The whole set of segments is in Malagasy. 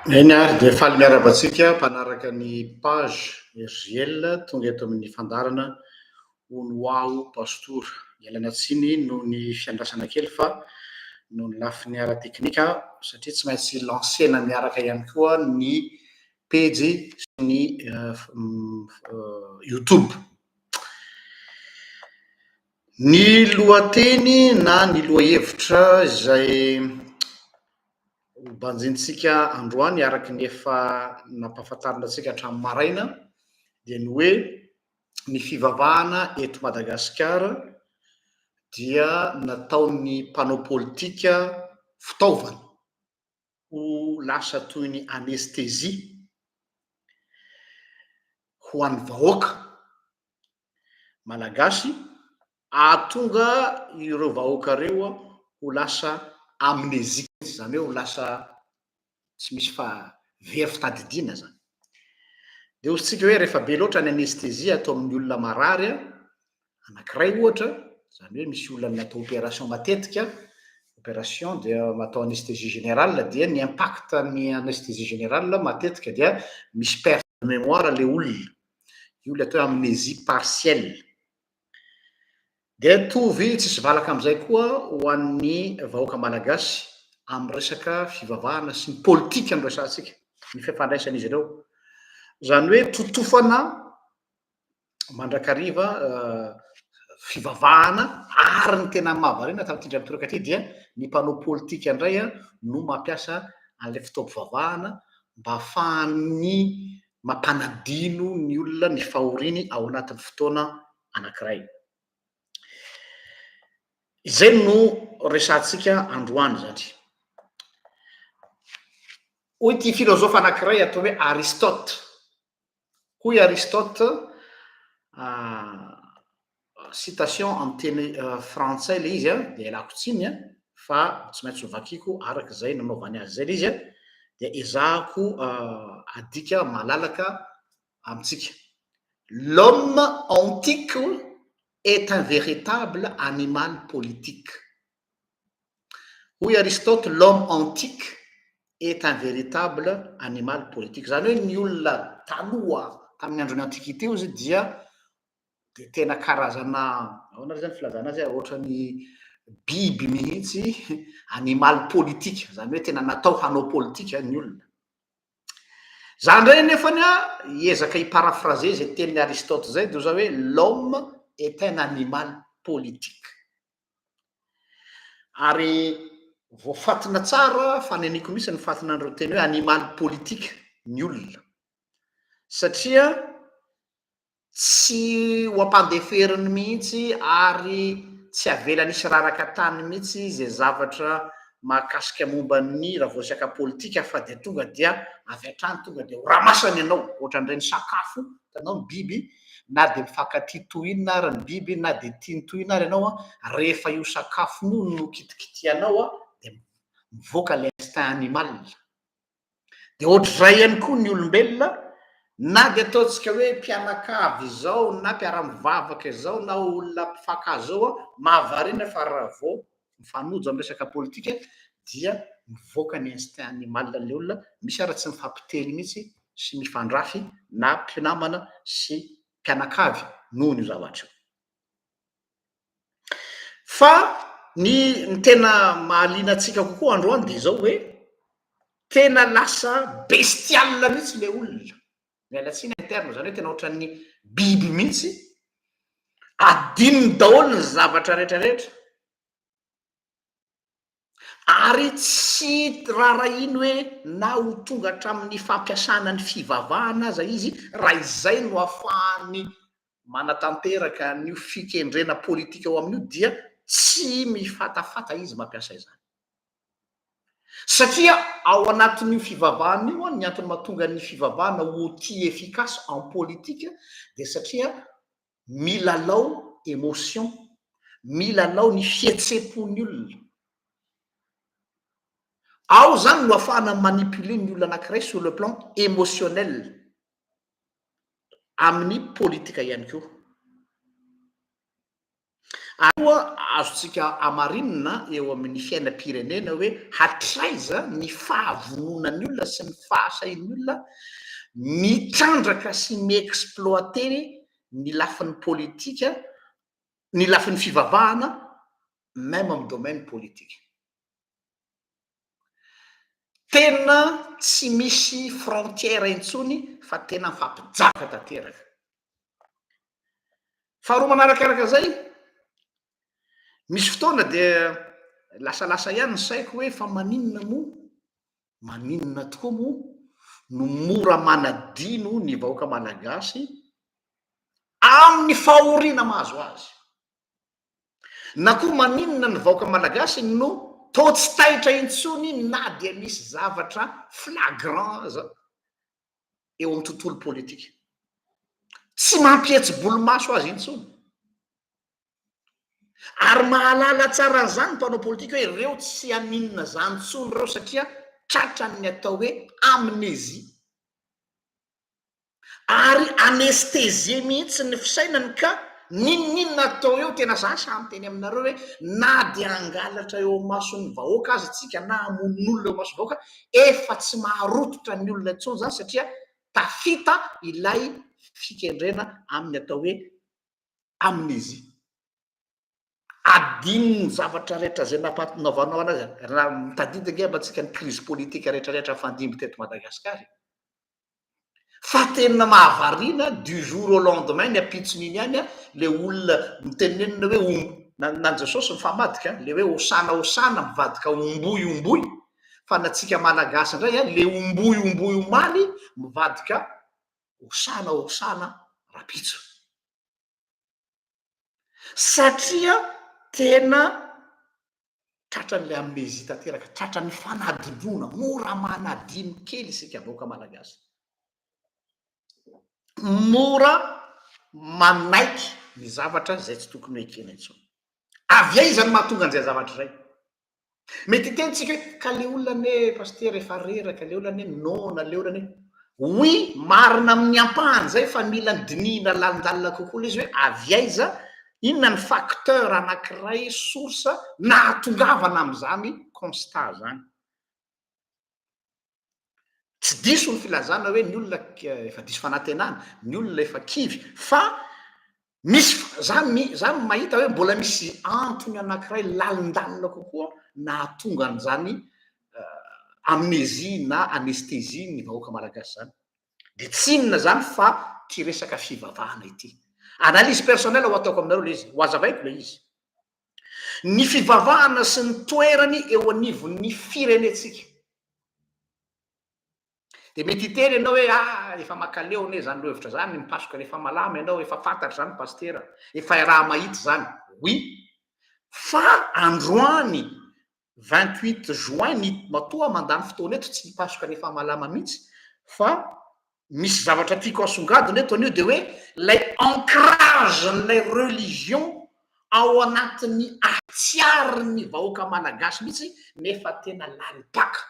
Eny ary dia faly miarahaba antsika mpanaraka ny page RJL tonga eto amin'ny fandaharana Hono ho aho Pastora. Ialana tsiny noho ny fiandrasana kely fa noho ny lafiny ara-teknika satria tsy maintsy lancer-na miaraka ihany koa ny pejy sy ny youtube. Ny lohateny na ny lohahevitra izay Ho banjinintsika androany araka ny efa nampahafantarina antsika hatramin'ny maraina dia ny hoe ny fivavahana eto Madagasikara dia nataon'ny mpanao politika fitaovana ho lasa toy ny anesthésie ho an'ny vahoaka Malagasy ahatonga ireo vahoaka ireo ho lasa amnésique, izany hoe ho lasa tsy misy fa very fitadidiana izany. Dia hoy isika hoe rehefa be loatra ny anesthésie atao amin'ny olona marary anankiray ohatra, izany hoe misy olona natao opération matetika, opération dia atao anesthésie générale dia ny impact ny anesthésie générale matetika dia misy perte de mémoire ilay olona. Io ilay atao hoe amnésie partielle. Dia tovy tsisy valaka amin'izay koa ho an'ny vahoaka malagasy amin'ny resaka fivavahana sy ny politika no resahantsika, ny fifandraisan'izy ireo. Izany hoe totofana mandrakariva fivavahana ary ny tena mahavariana tamin'ity indray mitoraka ity dia ny mpanao politika indray no mampiasa an'ilay fotoam-pivavahana mba ahafahan'ny mampanadino ny olona ny fahoriany ao anatin'ny fotoana anankiray. Izay no resahantsika androany izany. Hoy ity filozofa anankiray atao hoe Aristote. Hoy Aristote, citation amin'ny teny frantsay ilay izy dia ialako tsiny fa tsy maintsy hovakiko araka izay nanaovany azy izay ilay izy dia ezahako adika malalaka amintsika. L'homme antique est un véritable animal politique. Hoy Aristote, l'homme antique est un véritable animal politique. Izany hoe ny olona taloha tamin'ny andron'ny antiquité hozy dia dia tena karazana ahoana ary zany filazana azy ohatran'ny biby mihitsy, animal politique, izany hoe tena natao hanao politika ny olona. Za indray anefany a, hiezaka hi-paraphraser izay tenin'i Aristote izay dia hoy za hoe l'homme est un animal politique. Ary voafatina tsara fa neniko mihitsy ny fatina an'ireo teny hoe animal politique ny olona. Satria tsy ho ampandeferiny mihitsy ary tsy avelany hisy raraka tany mihitsy izay zavatra mahakasika momba ny raha vao resaka politika fa dia tonga dia avy hatrany tonga dia ho ramasany ianao ohatran'ireny sakafo hitanao ny biby na dia mifankatia toy inona ary ny biby na dia tiany toy inona ary ianao an, rehefa io sakafony io no kitikitihanao an, dia mivoaka ilay instinct animal. Dia ohatr'izay ihany koa ny olombelona, na dia ataontsika hoe mpianakavy izao na mpiara-mivavaka izao na olona mpifankahazo izao an, mahavariana fa raha vao mifanojo amin'ny resaka politika dia mivoaka ny instinct animal an'ilay olona, misy ara tsy mifampiteny mihitsy sy mifandrafy na mpinamana sy mpianakavy noho io zavatra io. Fa ny ny tena mahaliana antsika kokoa androany dia izao hoe tena lasa bestial mihitsy ilay olona, miala tsiny amin'ny terme, izany hoe tena ohatran'ny biby mihitsy, adinony daholo ny zavatra rehetra rehetra, Ary tsy raharahiany hoe na ho tonga hatramin'ny fampiasana ny fivavahana aza izy raha izay no ahafahany manatanteraka an'io fikendrena politika ao aminy io dia tsy mifatafata izy mampiasa izany. Satria ao anatin'io fivavahana io ny antony mahatonga ny fivavahana ho outil efficace en politique dia satria milalao émotion, milalao ny fihetsem-pon'ny olona. Ao zany no afahana mi-manipuler ny olona anankiray sur le plan émotionnel, amin'ny politika ihany koa. Ary koa azontsika hamarinina eo amin'ny fiainam-pirenena hoe hatraiza ny fahavononan'ny olona sy ny fahasahian'ny olona mitrandraka sy mi-exploiter ny lafiny politika, ny lafiny fivavahana même amin'ny domaine politique. Tena tsy misy frontière intsony fa tena mifampijaka tanteraka. Faharoa manarakaraka zay, misy fotoana dia lasalasa ihany ny saiko hoe fa maninona moa, maninona tokoa moa no mora manadino ny vahoaka malagasy amin'ny fahoriana mahazo azy. Na koa maninona ny vahoaka malagasy no toa tsy taitra intsony na dia misy zavatra flagrant aza eo amin'ny tontolo politika. Tsy mampihetsi-bolomaso azy intsony. Ary mahalala tsara an'izany ny mpanao politika hoe ireo tsy haninona izany intsony ireo satria tratran'ny atao hoe amnésie. Ary anesthésie mihitsy ny fisainany ka n'inon'inona atao eo, tena za sahy miteny aminareo hoe na dia hangalatra eo imason'ny vahoaka aza tsika na hamono olona eo imason'ny vahoaka, efa tsy maharototra ny olona intsony zany satria tafita ilay fikendrena amin'ny atao hoe amnésie. Adino ny zavatra rehetra izay nampanaovanao anazy. Raha mitadidy ange mba tsika ny crise politique rehetra rehetra nifandimby teto Madagascar e. Fa tena mahavariana du jour au lendemain ny ampitson'iny ihany an, le olona mitenenina hoe om- na na ny Jesosy mifamadika an, le hoe hosana hosana mivadika omboy omboy, fa ny antsika Malagasy indray an, le omboy omboy omaly mivadika hosana hosana rahampitso. Satria tena tratran'ilay amnésie tanteraka, tratran'ny fanadinoana, mora manadino kely isika vahoaka malagasy. Mora manaiky ny zavatra izay tsy tokony ho ekena intsony. Avy aiza no mahatonga an'izay zavatra izay? Mety hiteny tsika hoe ka le olona anie pasitera efa reraka, le olona anie noana, le olona anie. Oui, marina amin'ny ampahany zay fa mila dinihina lalindalina kokoa le izy hoe avy aiza, inona ny facteur anankiray source nahatongavana amin'izany constat zany. Tsy diso ny filazana hoe ny olona efa diso fanantenana, ny olona efa kivy fa misy za mi za mahita hoe mbola misy antony anankiray lalindalina kokoa nahatonga an'izany amnésie na anesthésie ny vahoaka malagasy zany. De tsy inona zany fa ty resaka fivavahana ity. Analyse personnelle ho ataoko aminareo le izy, ho azavaiko le izy. Ny fivavahana sy ny toerany eo anivon'ny firenentsika. Dia mety hiteny ianao hoe ah, efa makaleo anie izany lohevitra izany, mipasoka rehefa malama ianao, efa fantatra izany pasitera, efa iaraha-mahita izany. Oui, fa androany 28 juin ny matoa mandany fotoana eto tsy hipasoka rehefa malama mihitsy fa misy zavatra tiako asongadina eto anio dia hoe ilay ancrage n'ilay religion ao anatin'ny atsiarin'ny vahoaka malagasy mihitsy nefa tena lalim-paka.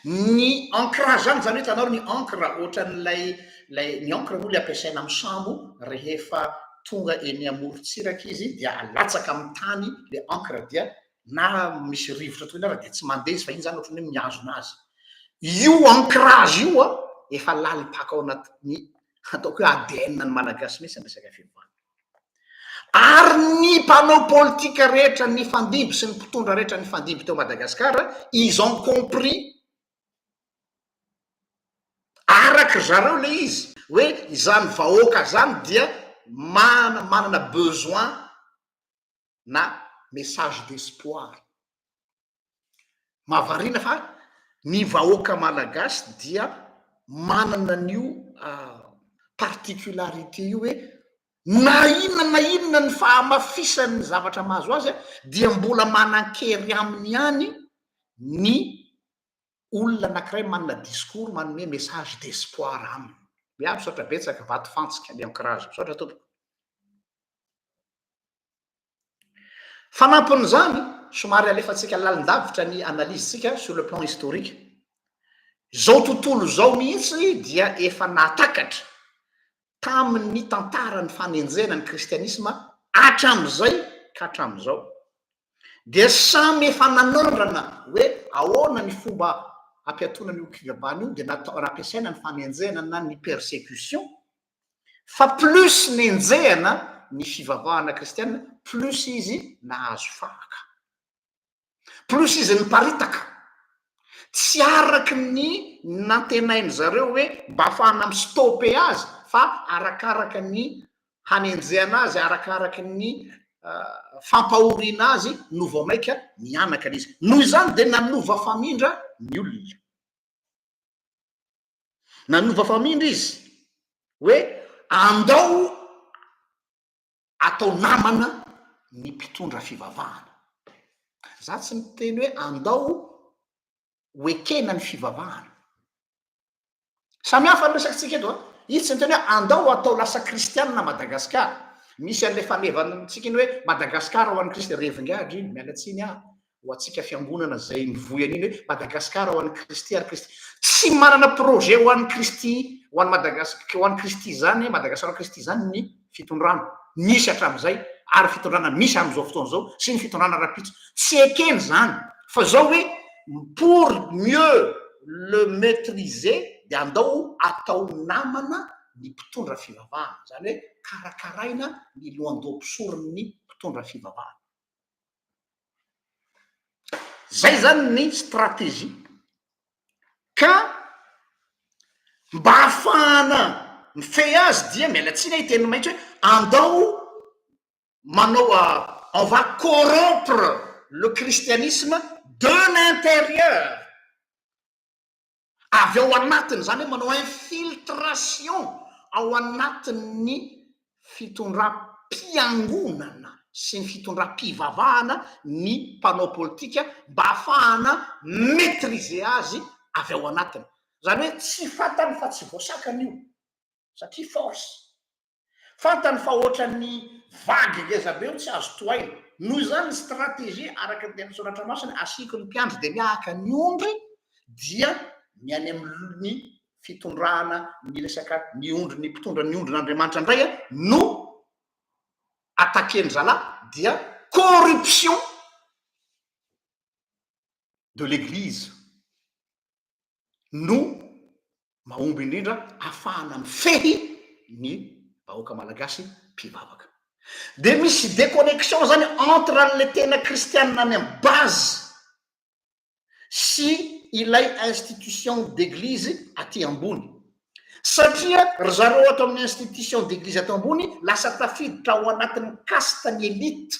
Ny ancrage zany, zany hoe hitanao ny ancre ohatran'ilay ilay ny ancre moa ilay ampiasaina amin'ny sambo rehefa tonga eny amorontsiraka izy dia alatsaka amin'ny tany ilay ancre dia na misy rivotra toy ny ara dia tsy mandeha izy fa iny zany ohatran'ny hoe mihazona azy. Io ancrage io an, efa lalim-paka ao anatin'ny ataoko hoe ADN ny Malagasy mihitsy ny resaka fivavahana. Ary ny mpanao politika rehetra nifandimby sy ny mpitondra rehetra nifandimby teo Madagasikara, ils ont compris araky ry zareo le izy hoe izany vahoaka zany dia manana besoin na message d'espoir. Mahavariana fa ny vahoaka malagasy dia manana an'io particularité io hoe na inona na inona ny fahamafisan'ny zavatra mahazo azy dia mbola manan-kery aminy ihany ny olona anankiray manana discours manome message d'espoir aminy. Miaro misaotra betsaka vato fantsika ny ancrage. Misaotra tompoko. Fanampin'izany, somary alefantsika lalindavitra ny analyse-tsika sur le plan historique. Izao tontolo izao mihitsy dia efa nahatakatra tamin'ny tantaran'ny fanenjehana ny kristianisma Hatramin'izay ka hatramin'izao dia samy efa nanandrana hoe ahoana ny fomba hampiatoana an'io fivavahana io, dia natao nampiasaina ny fanenjehana na ny persécution, fa plus nenjehana ny fivavahana kristiana, plus izy nahazo fahaka. Plus izy niparitaka. Tsy araky ny nantenain-dry zareo hoe mba ahafahana mi-stopper azy fa arakaraka ny hanenjehana azy, arakaraka ny fampahoriana azy no vao maika mihanaka ilay izy. Noho izany dia nanova famindra ny olona. Nanova famindra izy hoe andao atao namana ny mpitondra fivavahana. Za tsy miteny hoe andao ho ekena ny fivavahana. Samy hafa ny resakitsika eto a. Izy tsy miteny hoe andao atao lasa kristianina Madagasikara. Misy an'ilay fanevantsika iny hoe Madagasikara ho an'i Kristy. Revingadra iny, miala tsiny aho. Ho antsika fiangonana izay mivoy an'iny hoe Madagasikara ho an'i Kristy ary Kristy. Tsy manana projet ho an'i Kristy, ho an'i Madagasikara, ho an'i Kristy izany, Madagasikara ho an'i Kristy izany ny fitondrana nisy hatramin'izay ary fitondrana misy amin'izao fotoana izao sy ny fitondrana rahampitso. Tsy ekeny izany fa izao hoe pour mieux le maitriser dia andao atao namana ny mpitondra fivavahana, izany hoe karakaraina ny lohandoha-mpisoron'ny mpitondra fivavahana. Zay zany ny stratégie ka mba hahafahana mifehy azy dia miala tsiny aho hiteny maitso hoe andao manao on va corrompre le christianisme de l'intérieur. Avy ao anatiny, izany hoe manao infiltration ao anatin'ny fitondram-piangonana sy ny fitondram-pivavahana ny mpanao politika mba hahafahana mi-maitriser azy avy ao anatiny. Izany hoe tsy fantany fa tsy voasakana io satria force. Fantany fa ohatran'ny vague ngeza be io tsy azo tohaina. Noho izany ny stratégie araka ny tenin'ny soratra masina, asiako ny mpiandry dia miahaka ny ondry dia ny any amin'ny fitondrana ny resaka ny ondry ny mpitondra ny ondrin'Andriamanitra indray no attaquer-ndry zalahy dia corruption de l'église. no mahomby indrindra afahana mifehy ny vahoaka malagasy mpivavaka. De misy deconnexion zany entre an'le tena kristianina any am base sy ilay institution d'église aty ambony. Satria ry zareo ato amin'ny institution d'église ato ambony lasa tafiditra ao anatin'ny caste ny elite.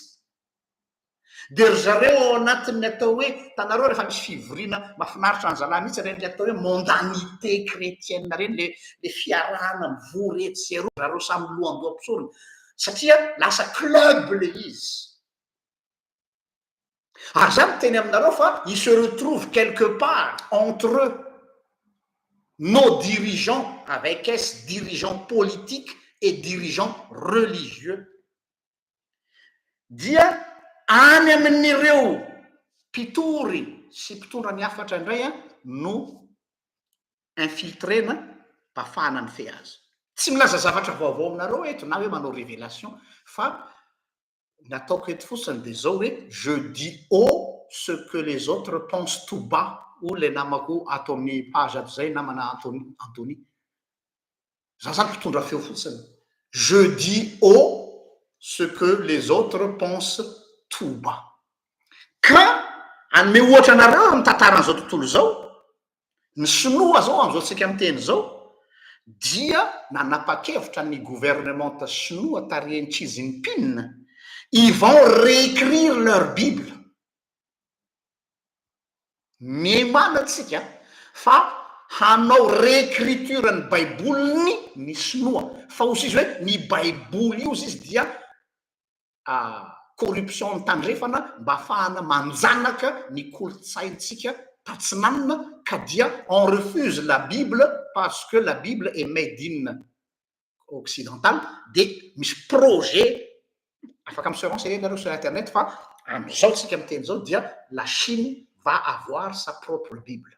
Dia ry zareo ao anatin'ny atao hoe, hitanareo rehefa misy fivoriana mahafinaritra an'zalahy mihitsy ireny le atao hoe mondanité chrétienne ireny, le le fiarahana mivory etsy sy eroa, zareo samy lohandoha-mpisorona, satria lasa club le izy. Ary za miteny aminareo fa ils se retrouvent quelque part entre eux, nos dirigeants avec S, dirigeants politiques et dirigeants religieux. Dia any amin'ireo mpitory sy mpitondra ny hafatra indray no infiltrena mba hahafahana mifehy azy. Tsy milaza zavatra vaovao aminareo eto na hoe manao révélation fa ny ataoko eto fotsiny dia izao hoe je dis haut ce que les autres pensent tout bas hoy ilay namako ato amin'ny page ato izay namana Anthony Anthony. Za zany mpitondra feo fotsiny. Je dis haut ce que les autres pensent tout bas. Ka hanome ohatra anareo amin'ny tantaran'izao tontolo izao, ny sinoa zao amin'izao tsika miteny izao dia nanapa-kevitra ny gouvernementa sinoa tarihin'i Xi Jinping, ils vont réécrire leur bible. Miaimana tsika fa hanao réécriture ny baiboliny ny sinoa fa ozy izy hoe ny baiboly io ozy izy dia corruption ny tandrefana mba afahana manjanaka ny kolontsaintsika tatsinanana ka dia on refuse la bible parce que la bible est made in occidental de misy projet afaka mi se renseigner nareo sur internet fa amizao tsika miteny zao dia la Chine va avoir sa propre bible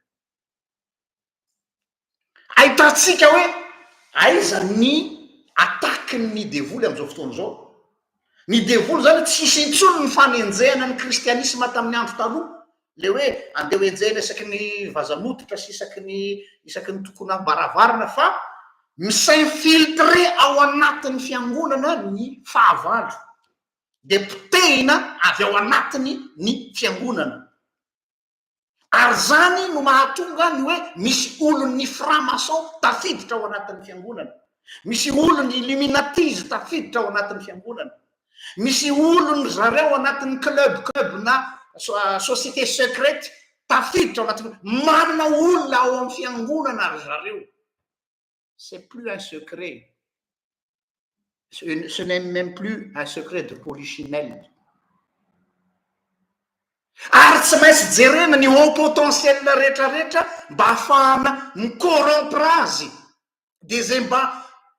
ahitantsika hoe aiza ny attaque ny devoly amizao fotoana zao. Ny devoly zany tsisy intsony ny fanenjehana ny kristianisma tamin'ny andro taloha, le hoe andeha ho enjehina isaky ny vaza-mototra sy isaky ny isaky ny tokonam-baravarana fa mi-s'infiltrer ao anatin'ny fiangonana ny fahavalo, dia potehina avy ao anatiny ny fiangonana. Ary zany no mahatonga ny hoe misy olon'ny franc maçon tafiditra ao anatin'ny fiangonana, misy olon'ny illuminatis tafiditra ao anatin'ny fiangonana, misy olon'ny zareo anatin'ny club club na société secrète tafiditra ao anatin'ny, manana olona ao amin'ny fiangonana ry zareo. C'est plus un secret. Ce n'est même plus un secret de polichinelle. Ary tsy maintsy jerena ny haut potentiel rehetrarehetra mba hahafahana mi-corrompre azy. Dia izay mba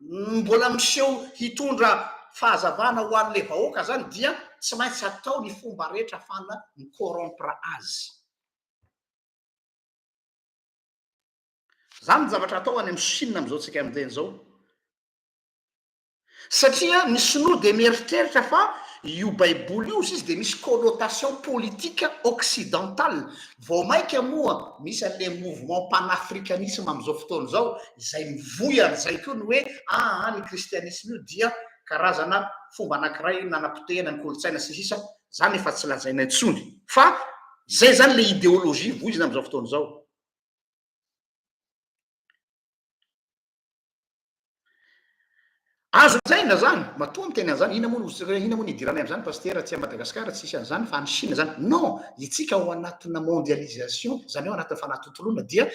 mbola miseho hitondra fahazavana ho an'ilay vahoaka zany dia tsy maintsy atao ny fomba rehetra hahafahana mi-corrompre azy. Zany ny zavatra atao any amin'ny Chine amin'izao tsika miteny izao. Satria ny sinoa dia mieritreritra fa io baiboly io izy dia misy connotation politique occidentale. Vao maika moa misy an'ilay mouvement panafricanisme amin'izao fotoana izao izay mivoy an'izay koa ny hoe aa ny kristianisme io dia karazana fomba anankiray nanapotehana ny kolontsaina sy ny sisa Zany efa tsy lazaina intsony fa zay zany le idéologie voizina amin'izao fotoana izao. Azo lazaina zany, matoa miteny an'izany, inona moa no inona moa no idiranay amin'izany Pasitera, aty Madagasikara tsisy an'izany fa any Chine zany. Non, itsika ao anatina mondialisation, zany hoe ao anatin'ny fanatontoloana dia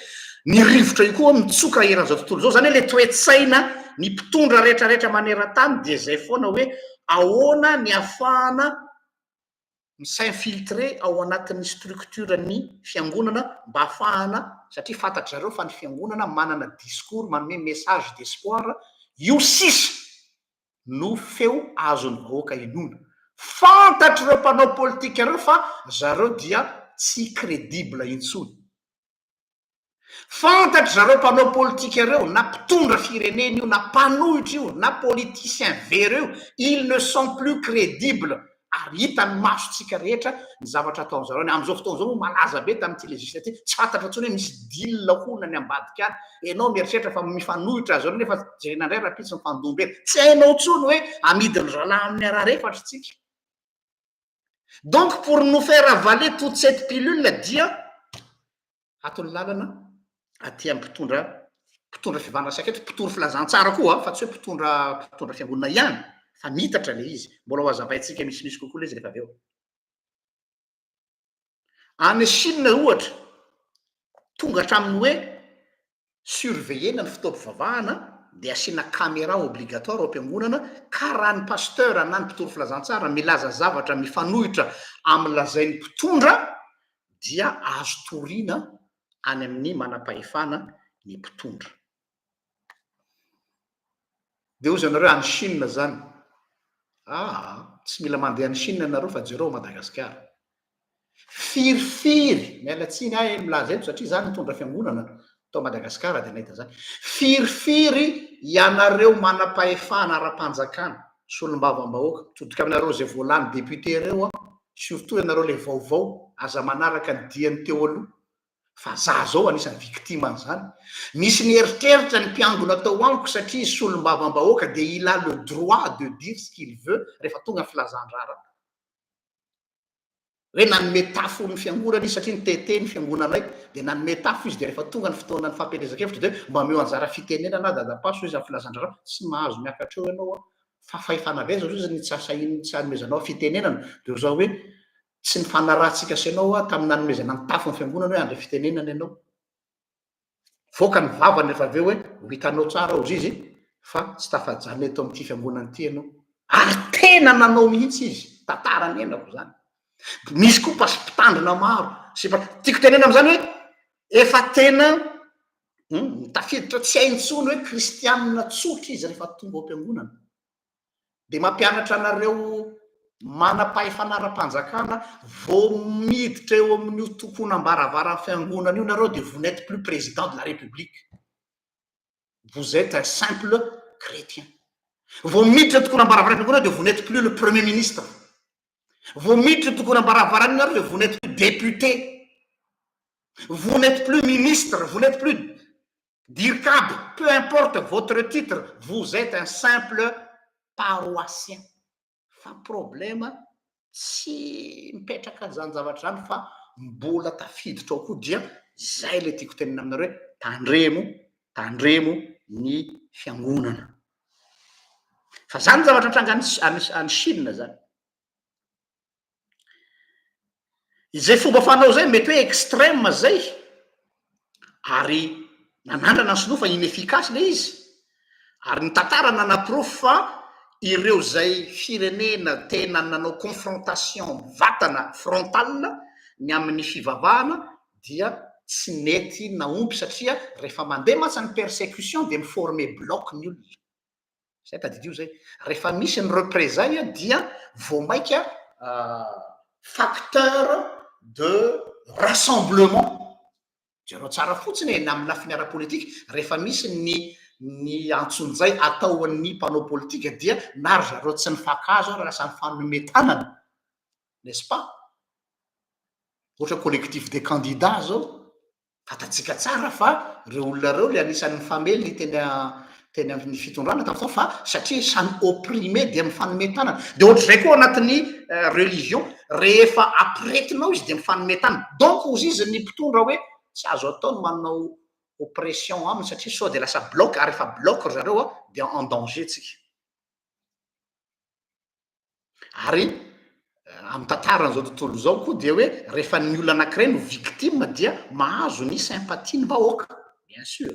ny rivotra io koa mitsoka eran'izao tontolo izao, zany hoe le toe-tsaina ny mpitondra rehetrarehetra maneran-tany dia zay foana hoe ahoana ny afahana mi-s'infiltrer ao anatin'ny structure ny fiangonana mba hahafahana, satria fantatry zareo fa ny fiangonana manana discours manome message d'espoir, io sisa no feo azon'ny vahoaka inoana. Fantatr'ireo mpanao politika ireo fa zareo dia tsy credible intsony. Fantatry zareo mpanao politika ireo na mpitondra firenena io na mpanohitra io na politicien very io, ils ne sont plus credibles ary hitan'ny masontsika rehetra ny zavatra ataon'zareo any. Amin'izao fotoana izao moa malaza be tamin'ity législative, tsy fantatra intsony hoe misy deal hono any ambadika any. Ianao mieritreritra fa mifanohitra zareo nefa jerena indray rahampitso mifandom-bela. Tsy hainao intsony hoe amidin'ny zalahy amin'ny ararefatra tsika. Donc pour nous faire avaler toute cette pilule dia ato ny lalana aty amin'ny mpitondra mpitondra fivavahana saika eto, mpitory filazantsara koa fa tsy hoe mpitondra mpitondra fiangonana ihany fa miitatra ilay izy. Mbola ho hazavaintsika misimisy kokoa ilay izy rehefa avy eo. Any Chine ohatra, tonga hatramin'ny hoe surveiller-na ny fotoam-pivavahana dia asiana caméra obligatoire ao am-piangonana ka raha ny pasteur na ny mpitory filazantsara milaza zavatra mifanohitra amin'ny lazain'ny mpitondra dia azo toriana any amin'ny manam-pahefana ny mpitondra. Dia hozy ianareo any Chine zany. Aa, tsy mila mandeha any Chine ianareo fa jereo ao Madagasikara. Firifiry, miala tsiny aho milaza eto satria za nitondra fiangonana tao Madagasikara dia nahita zany. Firifiry ianareo manam-pahefana ara-panjakana, solombavambahoaka, mitodika aminareo izay voalany député ireo aho, surtout ianareo le vaovao, aza manaraka ny dian'ny teo aloha. Fa za zao anisan'ny victime an'izany. Misy nieritreritra ny mpiangona tao amiko satria izy solombavambahoaka dia il a le droit de dire ce qu'il veut rehefa tonga ny filazan-draharaha. Hoe nanome tafo ny fiangonana izy satria nitete ny fiangonanay dia nanome tafo izy dia rehefa tonga ny fotoanan'ny fampielezan-kevitra dia hoe mba omeo anjara fitenenana aho dadapaso izy amin'ny filazan-draharaha. Tsy mahazo miakatra eo ianao aho fa fahefana avy aiza hozy izy ny tsy asahian'ny tsy anomezanao fitenenana dia ho zao hoe Tsy nifanarahantsika sy ianao aho tamin'ny nanomezana ny tafon'ny fiangonana hoe handray fitenenana ianao. Voaka ny vavany rehefa avy eo hoe ho hitanao tsara hozy izy fa tsy tafajanona eto amin'ity fiangonana ity ianao. Ary tena nanao mihitsy izy. Tantara niainako izany. Misy koa pas mpitandrina maro sy tiako tenena amin'izany hoe efa tena tafiditra tsy hay intsony hoe kristianina tsotra izy rehefa tonga ao am-piangonana. Dia mampianatra anareo manam-pahefana ara-panjakana vao miditra eo amin'io tokonam-baravaran'ny fiangonana io nareo dia vous n'êtes plus président de la république. Vous êtes un simple chrétien. Vao miditra tokonam-baravarana fiangonana dia vous n'êtes plus le premier ministre. Vao miditra tokonam-baravarana nareo dia vous n'êtes plus député. Vous n'êtes plus ministre, vous n'êtes plus dircab, peu importe votre titre, vous êtes un simple paroissien. Fa problème tsy mipetraka zany zavatra zany fa mbola tafiditra ao koa dia zay le tiako tenena aminareo hoe tandremo, tandremo ny fiangonana. Fa zany zavatra mitranga any any Chine zany. Izay fomba fanao izay mety hoe extrême zay ary nanandrana ny sinoa fa inefficace le izy ary ny tantara nanaporofo fa ireo zay firenena tena nanao confrontation mivantana frontale ny amin'ny fivavahana dia tsy nety nahomby satria rehefa mandeha mantsy ny persecution dia mi-former bloc ny olona. Zay tadidio zay. Rehefa misy ny représailles dia vao maika facteur de rassemblement. Jereo tsara fotsiny e, na amin'ny lafiny ara-politika, rehefa misy ny ny antsonjay ataon'ny mpanao politika dia na ry zareo tsy nifankahazo ary lasa mifanome tanana, n'est-ce pas? Ohatra collectif des candidats zao, Fantatsika tsara fa reo olona reo le anisan'ny nifamely teny teny amin'ny fitondrana tamin'ny fotoana fa satria samy opprimé dia mifanome tanana. Dia ohatr'izay koa anatin'ny religion, rehefa ampiretinao izy dia mifanome tanana. Donc hozy izy ny mpitondra hoe tsy azo atao ny manao oppression aminy satria sao dia lasa bloc ary rehefa bloc ry zareo dia en danger tsika. Ary amin'ny tantaran'izao tontolo izao koa dia hoe rehefa ny olona anankiray no victime dia mahazo ny sympathie ny vahoaka, bien sûr.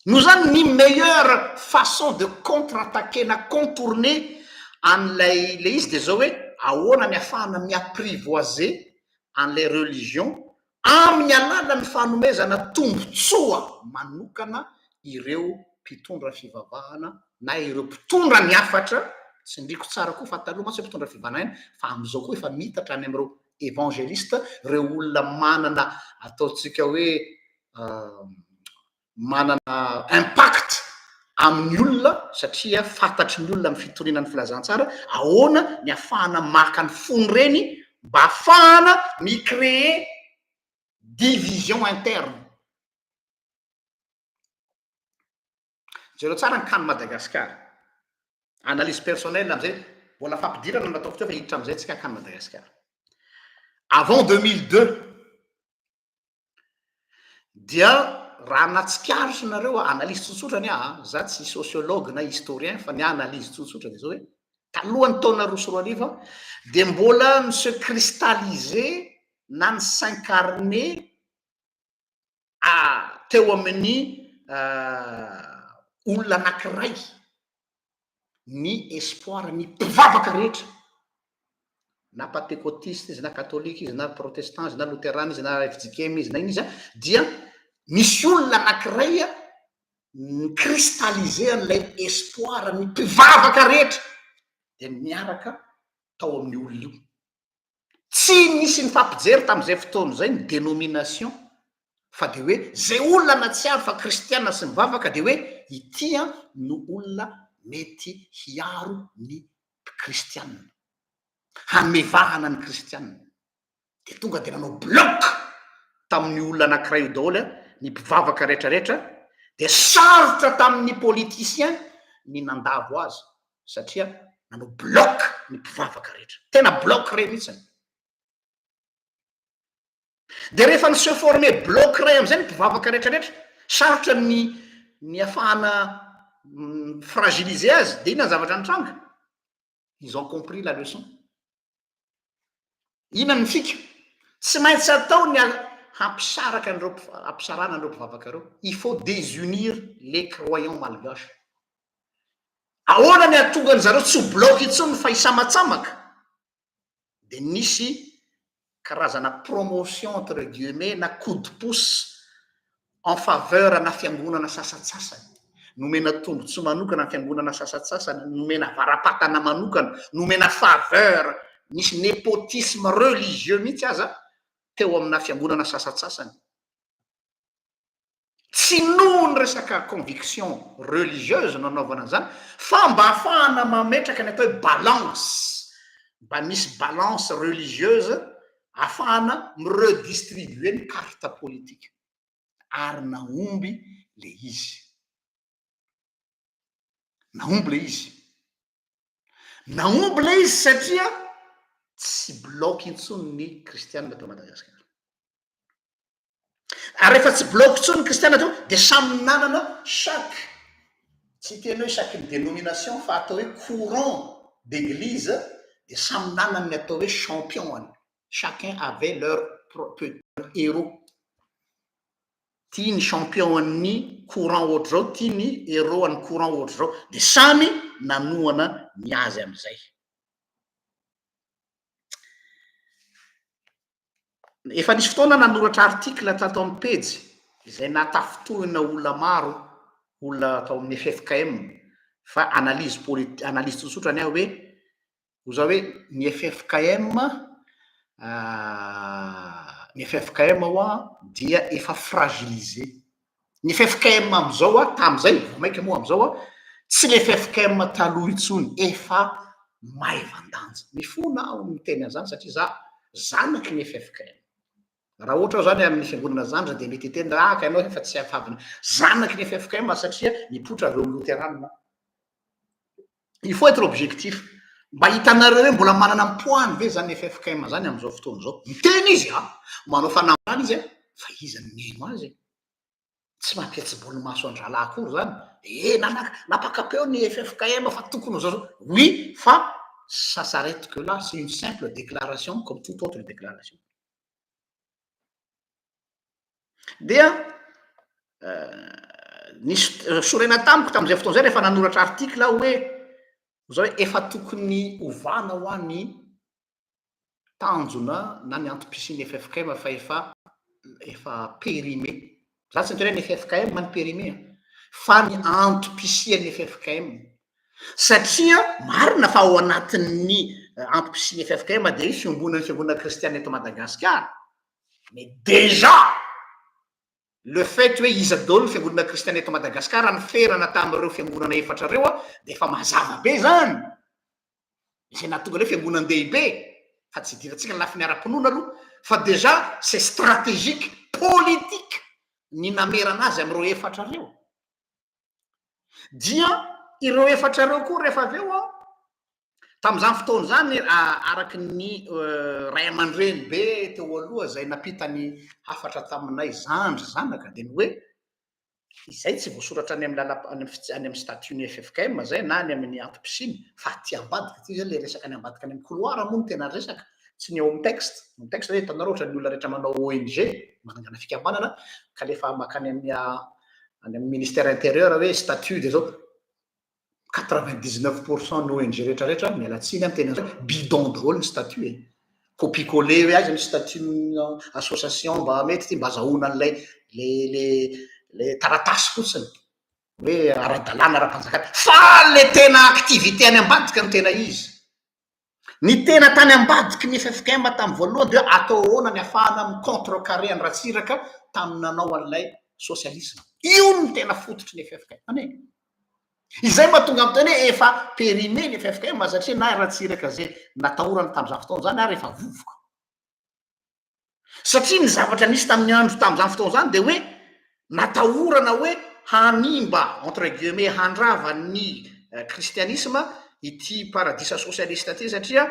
Noho izany ny meilleure façon de contre attaquer na contourner an'ilay le izy dia izao hoe ahoana ny afahana mi-apprivoiser an'ilay religion amin'ny alalan'ny fanomezana tombontsoa manokana ireo mpitondra fivavahana na ireo mpitondra ny hafatra, tsindriko tsara koa fa taloha mantsy hoe mpitondra fivavahana ihany fa amin'izao koa efa miitatra any amin'ireo evangeliste, ireo olona manana ataontsika hoe manana impact amin'ny olona satria fantatry ny olona amin'ny fitoriana ny filazantsara, ahoana ny afahana maka ny fon'ireny mba afahana mi-créer division interne. Jereo tsara ny cas-n'i Madagasikara. Analyse personnelle amizay, mbola fampidirana no nataoko teo fa hiditra amizay tsika cas-n'i Madagasikara. Avant 2002, dia raha natsikaritra nareo, analyse tsotsotra ny ahy, za tsy sociologue na historien fa ny ahy analyse tsotsotra dia zao hoe, talohan'ny taona 2002 dia mbola ni se cristalliser na ni s'incarner teo amin'ny olona anankiray ny espoir ny mpivavaka rehetra, na pantekotista izy na katolika izy na protestant izy na loterana izy na fjkm izy na inona izy an, dia misy olona anankiray ni-cristalliser an'ilay espoir ny mpivavaka rehetra dia niaraka tao amin'io olona io. Tsy nisy nifampijery tamin'izay fotoana izay ny dénomination fa dia hoe izay olona nahatsiaro fa kristiana sy mivavaka dia hoe ity no olona mety hiaro ny kristiana, hanome vahana ny kristiana. Dia tonga dia nanao bloc tamin'io olona anankiray io daholo ny mpivavaka rehetrarehetra dia sarotra tamin'ny politicien ny nandavo azy. satria nanao bloc ny mpivavaka rehetra, tena bloc re mihitsiny. De rehefa ni se former bloc ray amizay ny mpivavaka rehetra rehetra, sarotra ny ny afahana fragiliser azy, de inona ny zavatra nitranga? Ils ont compris la leçon. Inona ny fika? Tsy maintsy atao ny hampisaraka an'ireo hampisarahana an'ireo mpivavaka ireo. Il faut désunir les croyants malgaches. Ahoana ny hahatonga an-dry zareo tsy ho bloc intsony fa hisamatsamaka? Dia nisy karazana promotion entre guillemets na coup de pouce en faveur ana fiangonana sasantsasany. Nomena tombotsoa manokana ny fiangonana sasantsasany, nomena varapatana manokana, nomena faveur, nisy népotisme religieux mihitsy aza teo amina fiangonana sasantsasany. Tsy noho ny resaka conviction religieuse no anaovana an'izany fa mba ahafahana mametraka ny atao hoe balance, mba misy balance religieuse ahafahana mi-redistribuer ny carte politique. Ary nahomby le izy. Nahomby le izy. Nahomby le izy satria tsy bloc intsony ny kristianina tao Madagasikara. Ary rehefa tsy bloc intsony ny kristiana teo dia samy nanana chaque, tsy hiteny hoe chaque ny dénomination fa atao hoe courant d'église dia samy nanana ny atao hoe champion-ny, chacun avait leur propre héros. Ty ny champion-n'ny courant ohatr'izao, ty ny héros an'ny courant ohatr'izao, dia samy nanohana ny azy amin'izay. Efa nisy fotoana nanoratra article tato amin'ny pejy izay nahatafintohina olona maro, olona tao amin'ny ffkm, fa analyse politi-, analyse tsotsotra ny ahy hoe, ho za hoe ny ffkm, ny ffkm hoa dia efa fragilisé. Ny ffkm amin'izao a, tamin'izay, vao mainka moa amin'izao a, tsy le ffkm taloha intsony, efa maivan-danja. Mifona aho miteny an'izany satria za zanaky ny ffkm. Raha ohatra aho zany amin'ny fiangonana zandriny dia mety hiteny raha ka ianao efa tsy afavina zanaky ny ffkm satria nipoitra avy eo amin'ny loterana. Il faut être objectif. Mba hitanareo hoe mbola manana ny poids-ny ve zany ffkm zany amin'izao fotoana izao. Miteny izy a, manao fanambarana izy a, fa iza no mihaino azy e? Tsy mampihetsi-bolomaso an-drahalahy akory zany. Eh, nanak- nampaka-peo ny ffkm fa tokony ho zao zao. Oui, fa ça s'arrête que là, c'est une simple déclaration comme toute autre déclaration. Dia nisy sorena tamiko tamin'izay fotoana izay rehefa nanoratra article aho hoe zao hoe efa tokony ovana hoa ny tanjona na ny antom-pisian'ny ffkm fa efa efa périmé. Za tsy niteny hoe ny ffkm no périmé a, fa ny antom-pisian'ny ffkm. Satria marina fa ao anatin'ny antom-pisian'ny ffkm dia hoe fiombonan'ny fiangonana kristiana eto Madagasikara. Mais déjà le fait hoe iza daholo ny fiangonana kristiana eto Madagasikara niferana tamin'ireo fiangonana efatra ireo dia efa mazava be izany. Izay nahatonga ilay fiangonan-dehibe, fa tsy idirantsika ny lafiny ara-pinoana aloha, fa déjà c'est stratégique, politique ny namerana azy amin'ireo efatra ireo. Dia ireo efatra ireo koa rehefa avy eo an, tamin'izany fotoana izany araka ny ray aman-dreny be teo aloha izay nampita ny hafatra taminay zandry zanaka dia ny hoe izay tsy voasoratra any amin'ny lalam-, any amin'ny any amin'ny statut-n'ny ffkm izay na any amin'ny antom-pisiana fa aty ambadika aty izay ilay resaka any ambadika any amin'ny couloir moa no tena resaka, tsy ny ao amin'ny texte, ny texte hoe hitanareo ohatran'ny olona rehetra manao ONG, manangana fikambanana ka alefa mankany amin'ny any amin'ny ministère intérieur hoe statut dia zao, 99 pour cent ny ONG rehetra rehetra, miala tsiny aho miteny an'izay, bidon daholo ny statut e, copie coller hoe aiza ny statut association mba mety ity mba azahoana an'ilay le le le taratasy fotsiny hoe ara-dalàna ara-panjakana, fa le tena activité any ambadika no tena izy. Ny tena tany ambadiky ny ffkm tamin'ny voalohany dia hoe atao ahoana ny afahana mi-contrecarrer an'i Ratsiraka tamin'ny nanao an'ilay socialisme. Io no tena fototry ny ffkm e. Izay mahatonga miteny hoe efa périmé ny ffkm satria na Ratsiraka izay natahorany tamin'izany fotoana izany ary efa vovoka. Satria ny zavatra nisy tamin'ny andro tamin'izany fotoana izany dia hoe natahorana hoe hanimba, entre guillemets, handrava ny kristianisma ity paradisa sosialista ity satria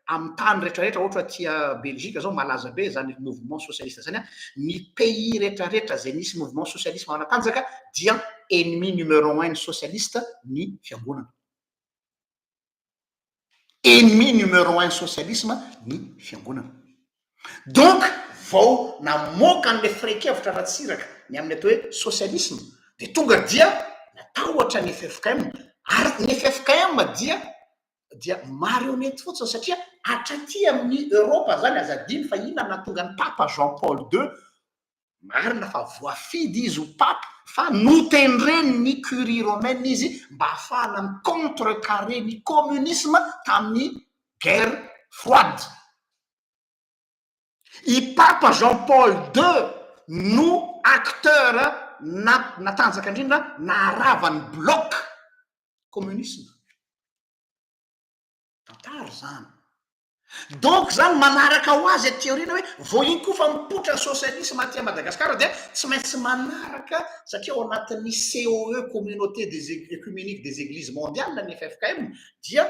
amin'ny tany rehetrarehetra, ohatra aty Belgique zao malaza be izany mouvement socialiste izany, ny pays rehetrarehetra izay nisy mouvement socialisme manatanjaka dia ennemi numéro un ny socialiste ny fiangonana. Ennemi numéro un socialisme ny fiangonana. Donc vao namoaka an'le firehan-kevitra Ratsiraka ny amin'ny atao hoe socialisme de tonga dia natahotra ny ffkm ary ny ffkm dia dia marionnette fotsiny satria hatraty amin'ny Europe zany aza adino fa inona no nahatonga an'i Papa Jean Paul deux Marina fa voafidy izy ho Pape fa notendren'ny Curie romaine izy mba hahafahana mi-contrecarrer ny communisme tamin'ny guerre froide. I Papa Jean Paul deux no acteur. na natanjaka indrindra naharava ny bloc communisme. Tantara izany. Donc zany manaraka ho azy aty aoriana hoe vao iny koa fa mipoitra ny socialisme aty Madagascar dia tsy maintsy manaraka satria ao anatin'ny COE, Communauté des Œcuménique des Églises Mondiales ny ffkm dia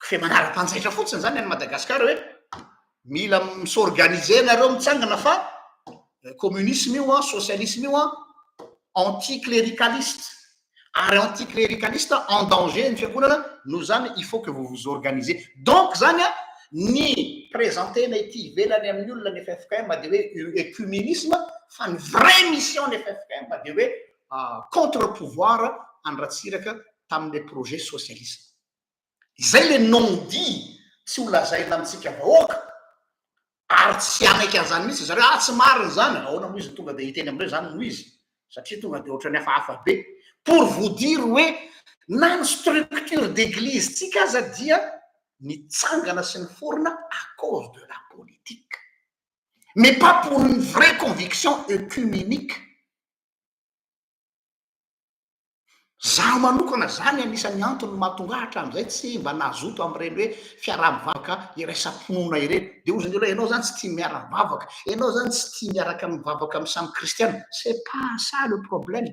fe manara-panjaitra fotsiny zany any Madagascar hoe mila mi-s'organiser nareo mitsangana fa communisme io an, socialisme io an, anti-cléricaliste ary anti-cléricaliste en danger ny fiangonana noho zany il faut que vous vous organisez. Donc zany an, ny présenter-na ety ivelany amin'ny olona ny ffkm dia hoe œcuménisme fa ny vraie mission ny ffkm dia hoe contre pouvoir an'i Ratsiraka tamin'ilay projet socialisme. Izay le non dit tsy ho lazaina amintsika vahoaka ary tsy hanaiky an'izany mihitsy zareo, ah tsy marina izany, ahoana moa izy tonga dia hiteny amin'ireo izany no izy satria tonga dia ohatran'ny hafahafa be. Pour vous dire hoe na ny structure d'église tsika aza dia nitsangana sy niforona à cause de la politique mais pas pour une vraie conviction œcuménique. Zaho manokana zany anisan'ny antony mahatonga ahy hatramin'izay tsy mba nazoto amin'ireny hoe fiaraha-mivavaka iraisam-pinoana ireny. Dia hozy ny olona hoe ianao zany tsy tia miara-mivavaka, ianao zany tsy tia miaraka mivavaka amin'ny samy kristiana. C'est pas ça le problème.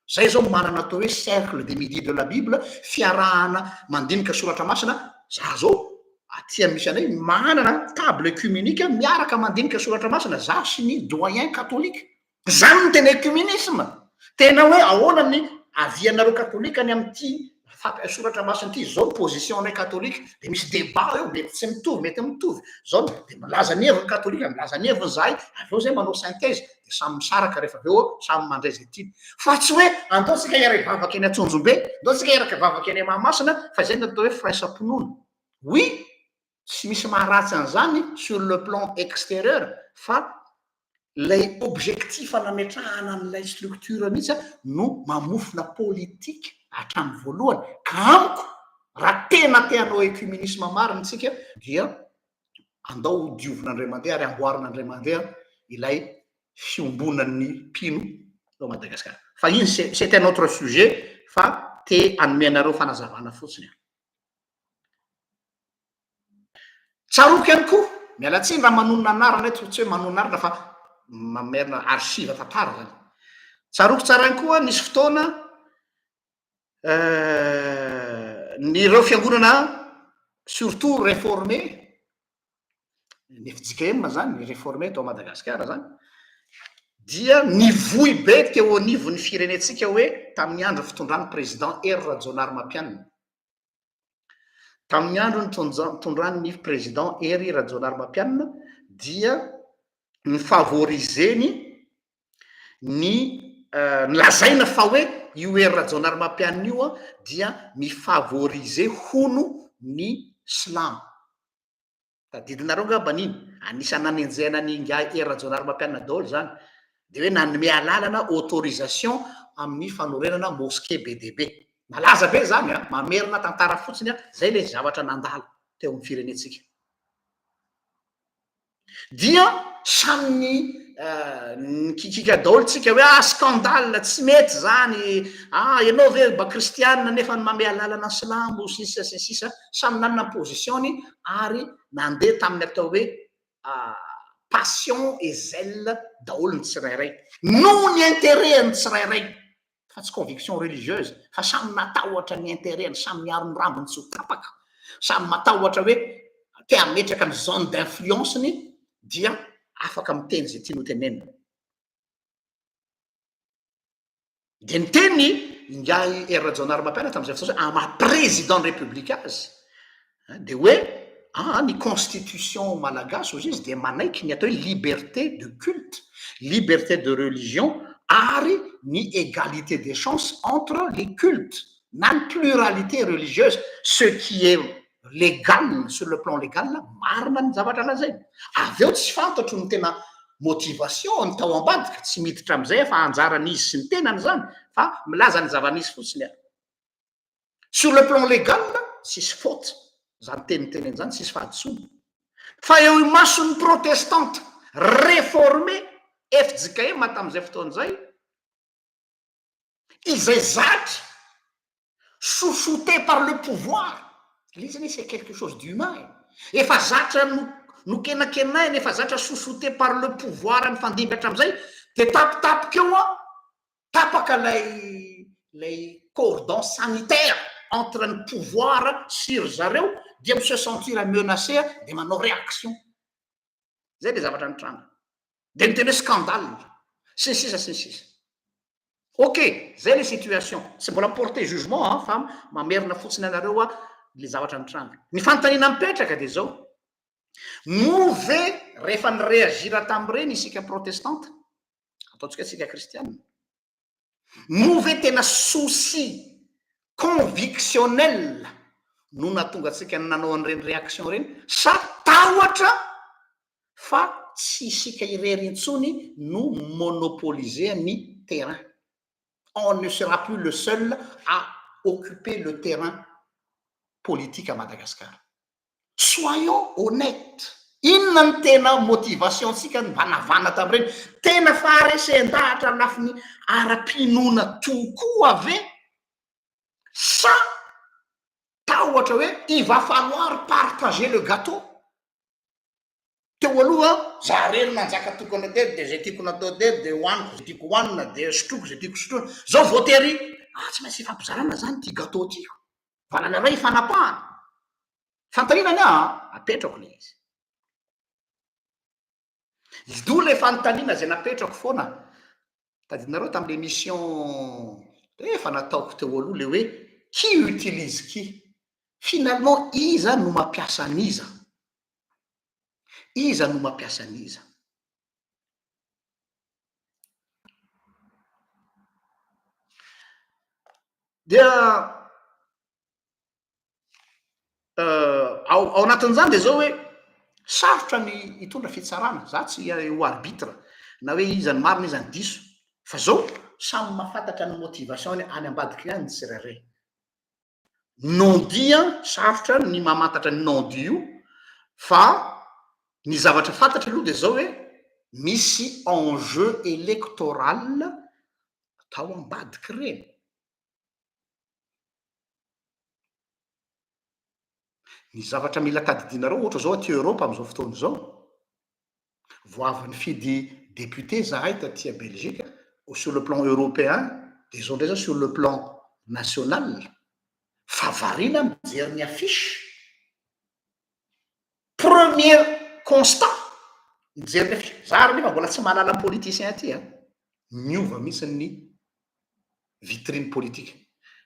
Zay zao manana atao hoe cercle de midi de la bible, fiarahana mandinika soratra masina, za zao aty amin'ny misy anay manana table œcuménique miaraka mandinika soratra masina za sy ny doyen katolika. Zany no tena ecumenisme! Tena hoe ahoana ny avianareo katolika ny amin'ity soratra masina ity, zao ny position nay katolika, de misy débat eo, mety tsy mitovy, mety mitovy, zao ny, de milaza ny heviny katolika, milaza ny heviny zahay, avy eo zay manao synthèse, de samy misaraka rehefa avy eo, samy mandray zay tiany. Fa tsy hoe andao tsika hiara hivavaka eny Antsonjombe, andao tsika hiaraka hivavaka eny Mahamasina, fa izay no atao hoe firaisam-pinoana. Oui, tsy misy maharatsy an'izany sur le plan extérieur, fa Ilay objectif nametrahana an'ilay structure mihitsy no mamofona politique hatramin'ny voalohany ka amiko raha tena te hanao ecumenisme marina isika dia andao ho diovina indray mandeha ary amboarina indray mandeha ilay fiombonan'ny mpino ao Madagasikara. Fa iny c'est un autre sujet fa te hanome anareo fanazavana fotsiny aho. Tsaroako ihany koa, miala tsiny raha manonona anarana eto, tsy hoe manonona anarana fa mamerina archive tantara zany. Tsaroako tsara ihany koa nisy fotoana ny ireo fiangonana surtout réformé, ny fjkm zany, ny réformé tao Madagasikara zany, dia nivoy be teo anivon'ny firenentsika hoe tamin'ny andro fitondran'ny président Hery Rajaonarimampianina. Tamin'ny andro nitondran'ny président Hery Rajaonarimampianina dia ni-favoriser-ny ny nolazaina fa hoe io Hery Rajaonarimampianina io dia mi-favoriser hono ny silamo. Tadidinareo angambany iny, anisan'ny nanenjehana an'i Ingahy Hery Rajaonarimampianina daholo izany, dia hoe nanome alalana autorisation amin'ny fanorenana mosquée be dia be. Malaza be izany an, mamerina tantara fotsiny an, izay ilay zavatra nandalo teo amin'ny firenentsika. Dia samy nikikika daholo tsika hoe ah scandale, tsy mety zany, ah ianao ve mba kristianina nefa ny mamehy alalana ny silamo sy ny sisa sy ny sisa, samy nanana ny position-ny ary nandeha tamin'ny atao hoe passion et zèle daholo ny tsirairay, noho ny intérêt-n'ny tsirairay. fa tsy conviction religieuse fa samy matahotra ny intérêt-ny, samy miaro ny rambony tsy ho tapaka, samy matahotra hoe te hametraka ny zone d'influence-ny dia afaka miteny izay tiany ho tenenina. Dia niteny ingahy Hery Rajaonarimampianina tamin'izay fotoana izay, amin'ny maha président ny république azy, dia hoe aa ny constitution malagasy hozy izy dia manaiky ny atao hoe liberté de culte, liberté de religion ary ny égalité des chances entre les cultes na ny pluralité religieuse, ce qui est légal sur le plan légal, marina ny zavatra lazainy. Avy eo tsy fantatro ny tena motivation ny tao ambadika, tsy miditra amin'izay aho fa anjaran'izy sy ny tenany izany fa milaza ny zava-nisy fotsiny aho. Sur le plan légal, tsisy faute zany teny niteneny zany, tsisy fahadisoana. Fa eo imason'ny protestante réformé fjkm tamin'izay fotoana izay, Izay zatra chouchouté par le pouvoir, le izy anie c'est quelque chose d'humain e, efa zatra no nokenakenaina, efa zatra chouchouté par le pouvoir nifandimby hatramin'izay, de tampotampoka eo an, tapaka lay lay cordon sanitaire entre ny pouvoir sy ry zareo, dia mi se sentir menacé de manao réaction. Zay le zavatra nitranga. De niteny hoe scandale, sy ny sisa sy ny sisa. Ok, zay le situation. Tsy mbola mi-porter jugement an, fa mamerina fotsiny anareo aho le zavatra nitranga. Ny fanontaniana mipetraka de zao, moa ve rehefa ni-réagir tamin'ireny isika protestanta, ataontsika hoe tsika kristiana, moa ve tena souci convictionnel no nahatonga antsika nanao an'ireny réaction ireny sa tahotra fa tsy isika irery intsony no monopoliser ny terrain, on ne sera plus le seul à occuper le terrain politique à Madagascar. Soyons honnêtes, inona ny tena motivation ntsika nivanavana tamin'ireny? Tena faharesen-dahatra lafiny ara-pinoana tokoa ve sa tahotra hoe il va falloir partager le gâteau? Teo aloha za reny nanjaka tokana teto de zay tiako natao teto de hoaniko zay tiako hoanina de sotroiko zay tiako sotroina, zao voatery ah tsy maintsy ifampizarana zany ty gâteau ty, valala ray ifanapahana. Fanontaniana ny ahy an, apetrako le izy. D'où le fanontaniana zay napetrako foana, tadidinareo tamin'le émission efa nataoko teo aloha le hoe qui utilise qui? Finalement iza no mampiasa an'iza? Iza no mampiasa an'iza? Dia ao ao anatin'izany dia zao hoe sarotra ny hitondra fitsarana, za tsy ho arbitre na hoe iza ny marina iza ny diso, fa zao samy mahafantatra ny motivation-ny any ambadika ihany ny tsirairay. Non dit an, sarotra ny mamantatra ny non dit io, fa ny zavatra fantatra aloha dia zao hoe misy enjeu électoral tao ambadik'ireny. Ny zavatra mila tadidianareo ohatra zao aty Europe amin'izao fotoana izao, vao avy nifidy député zahay taty Belgique, sur le plan européen, de zao ndray zao sur le plan national, fa variana mijery ny affiche, premier constat, mijery ny affiche, za ary nefa mbola tsy mahalala politicien aty an, miova mihitsy ny vitrine politique.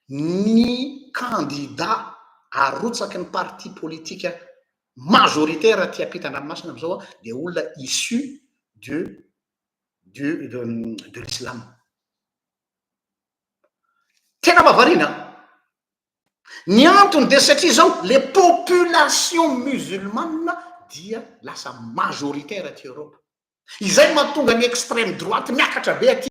Ny candidat arotsaky ny parti politique majoritaire aty ampitan-dranomasina amin'izao dia olona issu de de de l'islam. Tena mahavariana an! Ny antony dia satria izao les populations musulmanes dia lasa majoritaire aty Europe. Izay no mahatonga ny extreme droite miakatra be aty.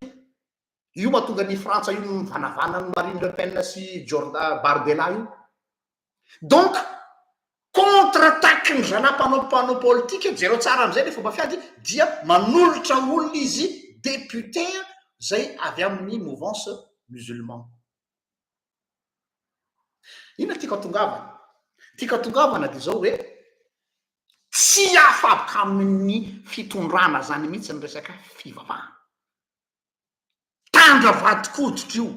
Io mahatonga ny Frantsa io mivanavana an'i Marine Le Pen sy Jordan Bardella io. Donc contre attaque ny zalahy mpanao mpanao politika, jereo tsara amin'izay le fomba fiady, dia manolotra olona izy député zay avy amin'ny mouvance musulman. Inona tiako atongavana? Tiako atongavana dia zao hoe tsy afaka amin'ny fitondrana zany mihitsy ny resaka fivavahana. Tandra vadin-koditra io.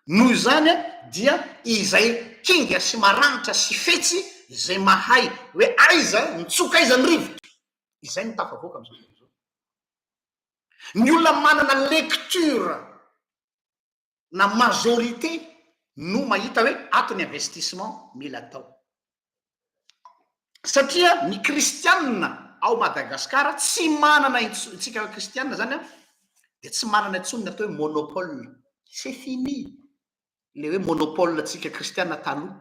Noho izany dia izay kinga sy maranitra sy fetsy izay mahay hoe aiza mitsoka aiza ny rivotra, izay no tafavoaka amin'izao fotoana izao. Ny olona manana lecture na majorité no mahita hoe ato ny investissement mila atao. Satria ny kristianina ao Madagasikara tsy manana intsony, tsika kristianina zany an, dia tsy manana intsony ny atao hoe monopole. C'est fini le hoe monopole tsika kristianina taloha,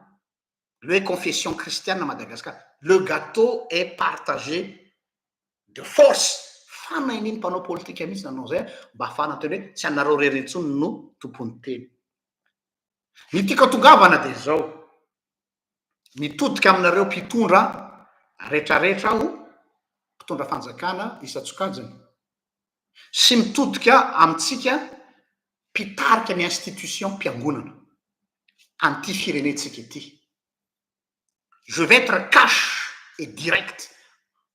le hoe confession kristianina Madagascar. Le gâteau est partagé de force, fanahin'iny mpanao politika mihitsy nanao zay mba hahafahana miteny hoe tsy anareo irery intsony no tompon'ny teny. Ny tiako atongavana dia izao, mitodika aminareo mpitondra retraretra aho, mpitondra fanjakana isan-tsokajiny, sy mitodika amintsika. mpitarika ny institution mpiangonana an'ity firenentsika ity. Je vais être cash et direct,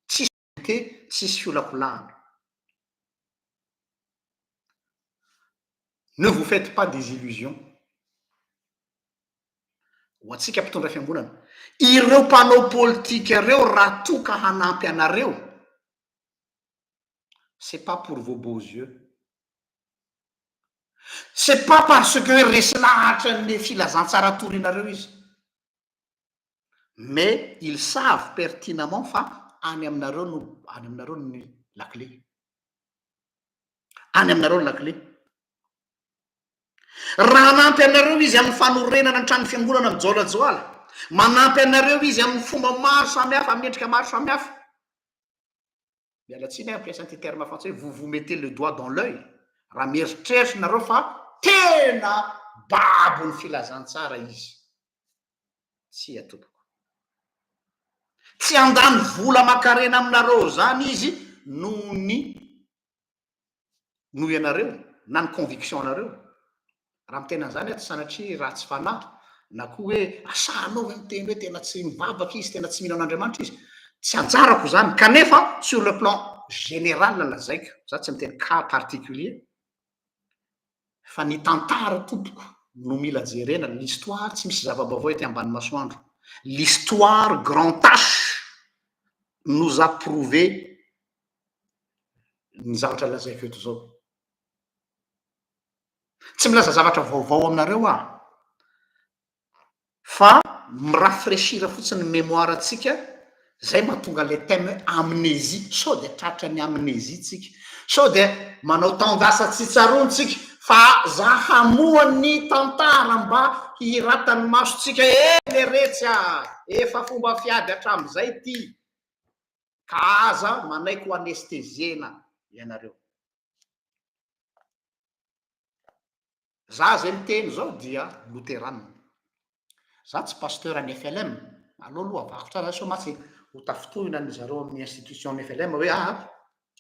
tsisy te, tsisy fiolakolahana. Ne vous faites pas des illusions. Ho antsika mpitondra fiangonana, ireo mpanao politika ireo raha toa ka hanampy anareo, c'est pas pour vos beaux yeux. C'est pas parce que hoe resy lahatra ny filazantsara torinareo izy. Mais ils savent pertinemment fa any aminareo no any aminareo ny lakile. Any aminareo ny lakile. Raha hanampy anareo izy amin'ny fanorenana ny trano fiangonana mijoalajoala, manampy anareo izy amin'ny fomba maro samihafa, amin'ny endrika maro samihafa. Miala tsiny aho hampiasa an'ity terme frantsay hoe vous vous mettez le doigt dans l'oeil raha mieritreritra nareo fa tena babo ny filazantsara izy. Tsia tompoko. Tsy handany vola aman-karena aminareo izany izy noho ny noho ianareo na ny conviction anareo. Raha miteny an'izany aho tsy sanatria ratsy fanahy na koa hoe asahanao ve miteny hoe tena tsy mivavaka izy, tena tsy mino an'Andriamanitra izy. Tsy anjarako izany kanefa sur le plan général lazaiko, za tsy miteny cas particulier fa ny tantara tompoko no mila jerena, l'histoire tsy misy zava-baovao ety ambany masoandro, l'histoire grand H nous a prouvé ny zavatra lazaiko eto izao. Tsy milaza zavatra vaovao aminareo aho fa mi-rafraîchir fotsiny ny mémoire antsika, zay mahatonga le thème hoe amnésie, sao dia tratran'ny amnésie tsika, sao dia manao taon-dasa tsy tsaroana tsika fa za hamoha ny tantara mba hihiratan'ny masontsika, eny retsy a! Efa fomba fiady hatramin'izay ty ka aza manaiky ho anesthésiena ianareo. Za zay miteny zao dia loterana. Za tsy pasteur any FLM. Aleo aloha avahako tsara sao mantsy ho tafintohina ny zareo amin'ny institution ny FLM hoe aa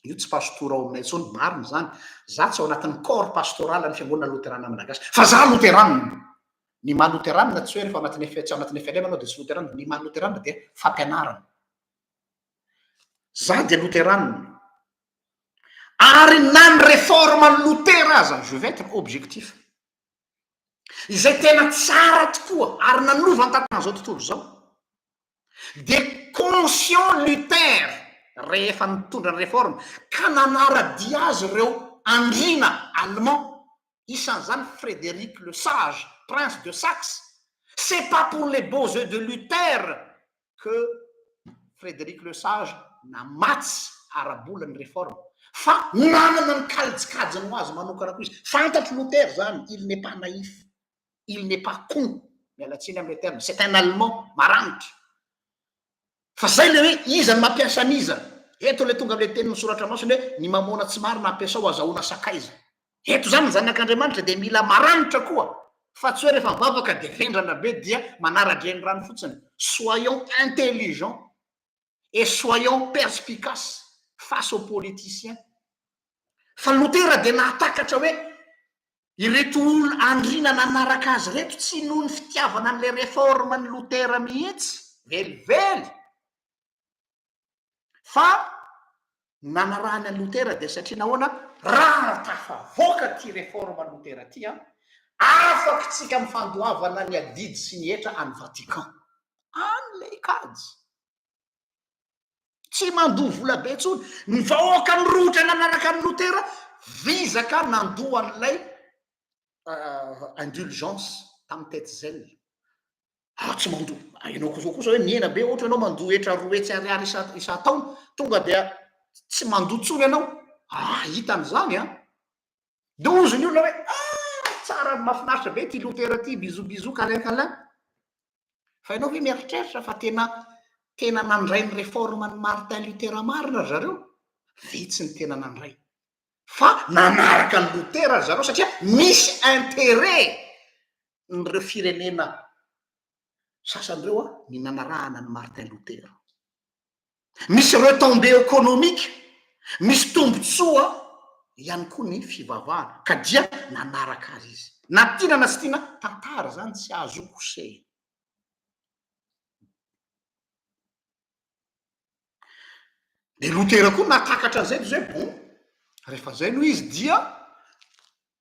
io tsy pastora ao aminay intsony. Marina izany. Za tsy ao anatin'ny corps pastoral ny fiangonana loterana malagasy. Fa za loterana. Ny maha loterana tsy hoe rehefa ao anatin'ny tsy ao anatin'ny FLM anao dia tsy loterana. Ny maha loterana dia fampianarana. Za dia loterana. Ary na ny réforme an'i Lotera aza, je vais être objectif, izay tena tsara tokoa ary nanova ny tantaran'izao tontolo izao, dia conscient Luther rehefa nitondra ny réforme ka nanara-dia azy ireo andriana allemand, isan'izany Frédéric le Sage, prince de Saxe, c'est pas pour les beaux yeux de Luther que Frédéric le Sage namatsy ara-bola ny réforme fa nanana ny kajikajiny ho azy manokana koa izy. Fantatry Luther zany, il n'est pas naïf, il n'est pas con, miala tsiny amin'ilay terme, c'est un allemand maranitra. Fa zay le hoe iza no mampiasa an'iza. Eto le tonga amin'ilay tenin'ny soratra masina hoe ny mamoana tsy marina ampiasao azahoana sakaiza. Eto zany ny zanak'Andriamanitra dia mila maranitra koa fa tsy hoe rehefa mivavaka dia vendrana be dia manara-drenirano fotsiny. Soyons intelligents et soyons perspicaces face aux politiciens. Fa Lotera dia nahatakatra hoe ireto olona andriana nanaraka azy ireto tsy noho ny fitiavana an'ilay réforme an'i Lotera mihitsy velively Fa nanarahany an'i Lotera dia satria nahoana? Raha tafavoaka ity réforme Lotera ity an, afaka tsika amin'ny fandoavana ny adidy sy ny hetra any Vatican. Any ilay kajy. Tsy mandoa vola be intsony. Ny vahoaka nirohotra nanaraka an'i Lotera, vizaka nandoa an'ilay indulgence tamin'ny Tetzel. Ah tsy mandoa, ah ianao kosa kosa hoe mihena be ohatra ianao mandoa hetra 200 ariary isa isan-taona, tonga dia tsy mandoa intsony ianao, ah hita an'izany an! Dia hozy ny olona hoe ah tsara mahafinaritra be ity lotera ity, bisous bisous câlin câlin. Fa ianao ve mieritreritra fa tena tena nandray ny réforme an'i Martin Luther marina ry zareo? Vitsy ny tena nandray. Fa nanaraka an'i Lotera ry zareo satria misy intérêt n'ireo firenena sasany ireo ny nanarahana an'i Martin Luther. Misy retombées économiques, misy tombontsoa. ihany koa ny fivavahana, ka dia nanaraka azy izy. Na tiana na tsy tiana, tantara izany tsy azo kosehina. Dia Lotera koa nahatakatra an'izay dia izay hoe bon, rehefa izay no izy dia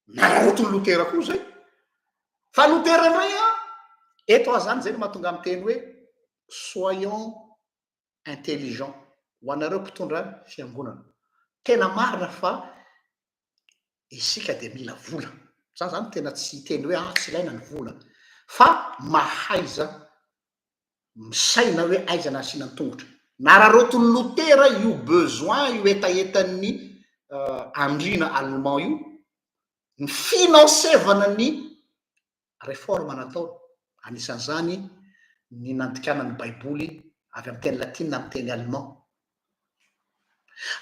nararaotin'i Lotera koa izay. Fa Lotera indray an, eto aho izany izay no mahatonga miteny hoe soyons intelligents ho anareo mpitondra fiangonana. Tena marina fa isika dia mila vola. Za zany tena tsy hiteny hoe ah tsy ilaina ny vola. Fa mahaiza misaina hoe aiza no asiana ny tongotra. Nararaotin'i Lotera io besoin, io hetahetan'ny andriana allemand io, ny financevana ny réforme nataony, anisan'izany ny nandikana ny baiboly avy amin'ny teny latina amin'ny teny allemand.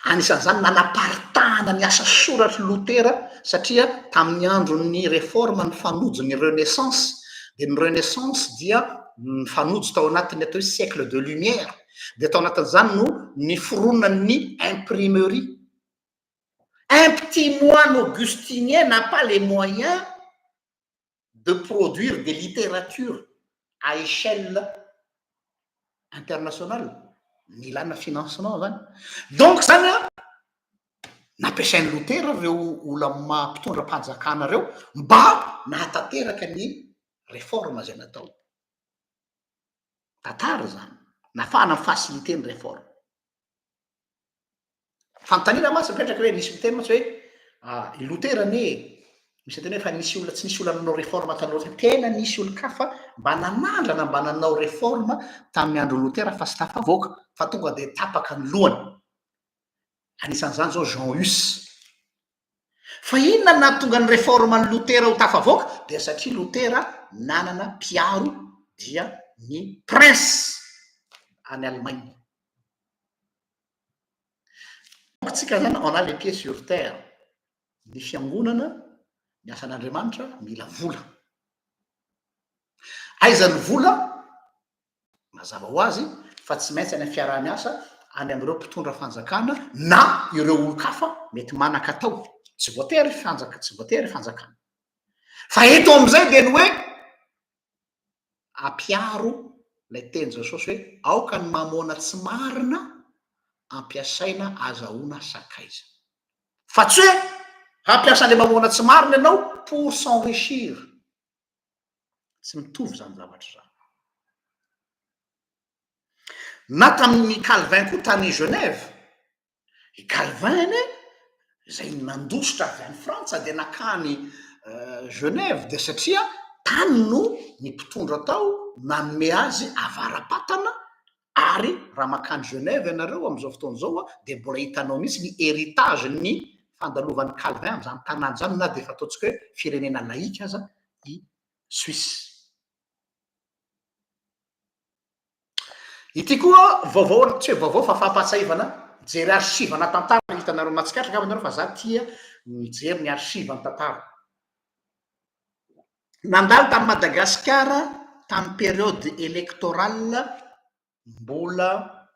Anisan'izany nanaparitahana ny asa soratr'i Lotera satria tamin'ny andron'ny réforme nifanojo ny renaissance, dia ny renaissance dia nifanojo tao anatin'ny atao hoe siècle de lumière, dia tao anatin'izany no niforonan'ny imprimerie. Un petit moine augustinien n'a pas les moyens de produire des littératures à échelle internationale, nilana financement zany. Donc zany an, nampiasain'i Lotera ireo olona maha mpitondra mpanjakana ireo mba nahatanteraka ny réforme izay natao. Tantara izany, nahafahana mi-faciliter ny réforme. Fanontaniana mantsy mipetraka hoe misy miteny mantsy hoe ah, i Lotera anie misy miteny hoe fa nisy olona tsy nisy olona nanao réforme taloha tany. Tena nisy olon-kafa mba nanandrana mba nanao réforme tamin'ny andron'i Lotera fa tsy tafavoaka fa tonga dia tapaka ny lohany. Anisan'izany izao Jean Hus. Fa inona no nahatonga ny réforme an'i Lotera ho tafavoaka? Dia satria Lotera nanana mpiaro dia ny prince any Allemagne. Donc tsika zany on a les pieds sur terre, ny fiangonana, ny asan'Andriamanitra mila vola. Aiza ny vola? Mazava ho azy fa tsy maintsy any amin'ny fiaraha-miasa any amin'ireo mpitondra fanjakana na ireo olon-kafa mety manan-katao, tsy voatery fanjaka, tsy voatery fanjakana. Fa eto amin'izay dia ny hoe Ampiaro ilay teny Jesosy hoe aoka ny mamôna tsy marina ampiasaina azahoana sakaiza. Fa tsy hoe hampiasa an'ilay mamôna tsy marina ianao pour s'enrichir. Tsy mitovy izany zavatra izany. Na tamin'i Calvin koa tany Genève, I Calvin anie izay nandositra avy any Frantsa dia nankany Genève dia satria tany no ny mpitondra tao nanome azy avara-patana ary raha mankany Genève ianareo amin'izao fotoana izao dia mbola hitanao mihitsy ny héritage ny fandalovan'i Calvin amin'izany tanàna izany na dia efa ataontsika hoe firenena laïque aza i Suisse. Ity koa vaovao, tsy hoe vaovao fa fampahatsiahivana, mijery archive ana tantara, hitanareo mahatsikaritra angamba nareo fa za tia mijery ny archive ny tantara. Nandalo tany Madagasikara tamin'ny période électorale mbola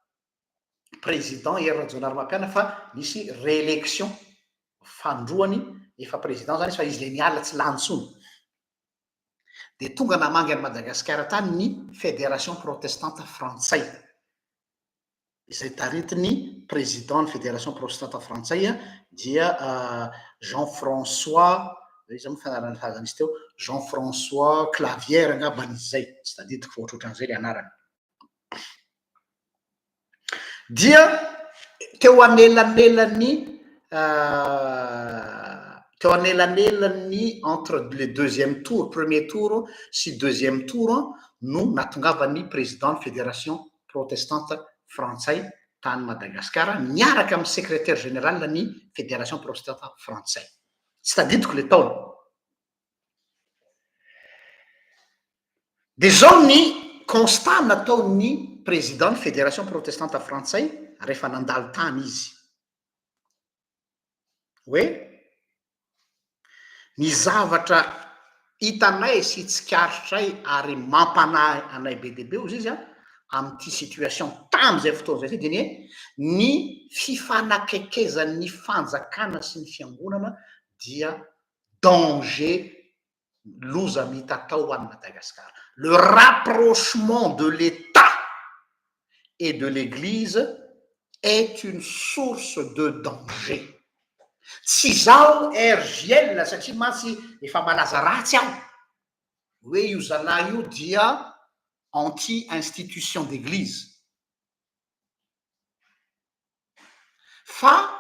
président Hery Rajaonarimampianina fa nisy réélection fandroany efa président zany izy fa izy le niala tsy lany intsony. dia tonga namangy an'i Madagasikara tany ny Fédération Protestante Frantsay, izay taritin'ny Président ny Fédération Protestante Frantsay dia Jean François, iza moa fanaran'ny filazana izy teo, Jean François Clavière angambany izy izay, tsy tadidiko fa ohatrohatran'izay ilay anarany. Dia teo anelanelan'ny teo anelanelan'ny entre le deuxième tour, premier tour sy deuxième tour no nahatongavan'ny président ny fédération protestante frantsay tany Madagasikara niaraka amin'ny secrétaire général ny fédération protestante frantsay. Tsy tadidiko le taona. Dia izao ny constat nataon'ny président ny fédération protestante frantsay rehefa nandalo tany izy. Hoe ny zavatra hitanay sy tsikaritray ary mampanahy anay be dia be hozy izy an, amin'ity situation tamin'izay fotoana izay ity dia ny hoe ny fifanakaikezan'ny fanjakana sy ny fiangonana dia danger loza mitatao ho an'i Madagasikara. Le rapprochement de l'Etat et de l'Eglise est une source de danger. Tsy izaho RJL satria mantsy efa malaza ratsy aho hoe io zalahy io dia anti institution d'église. Fa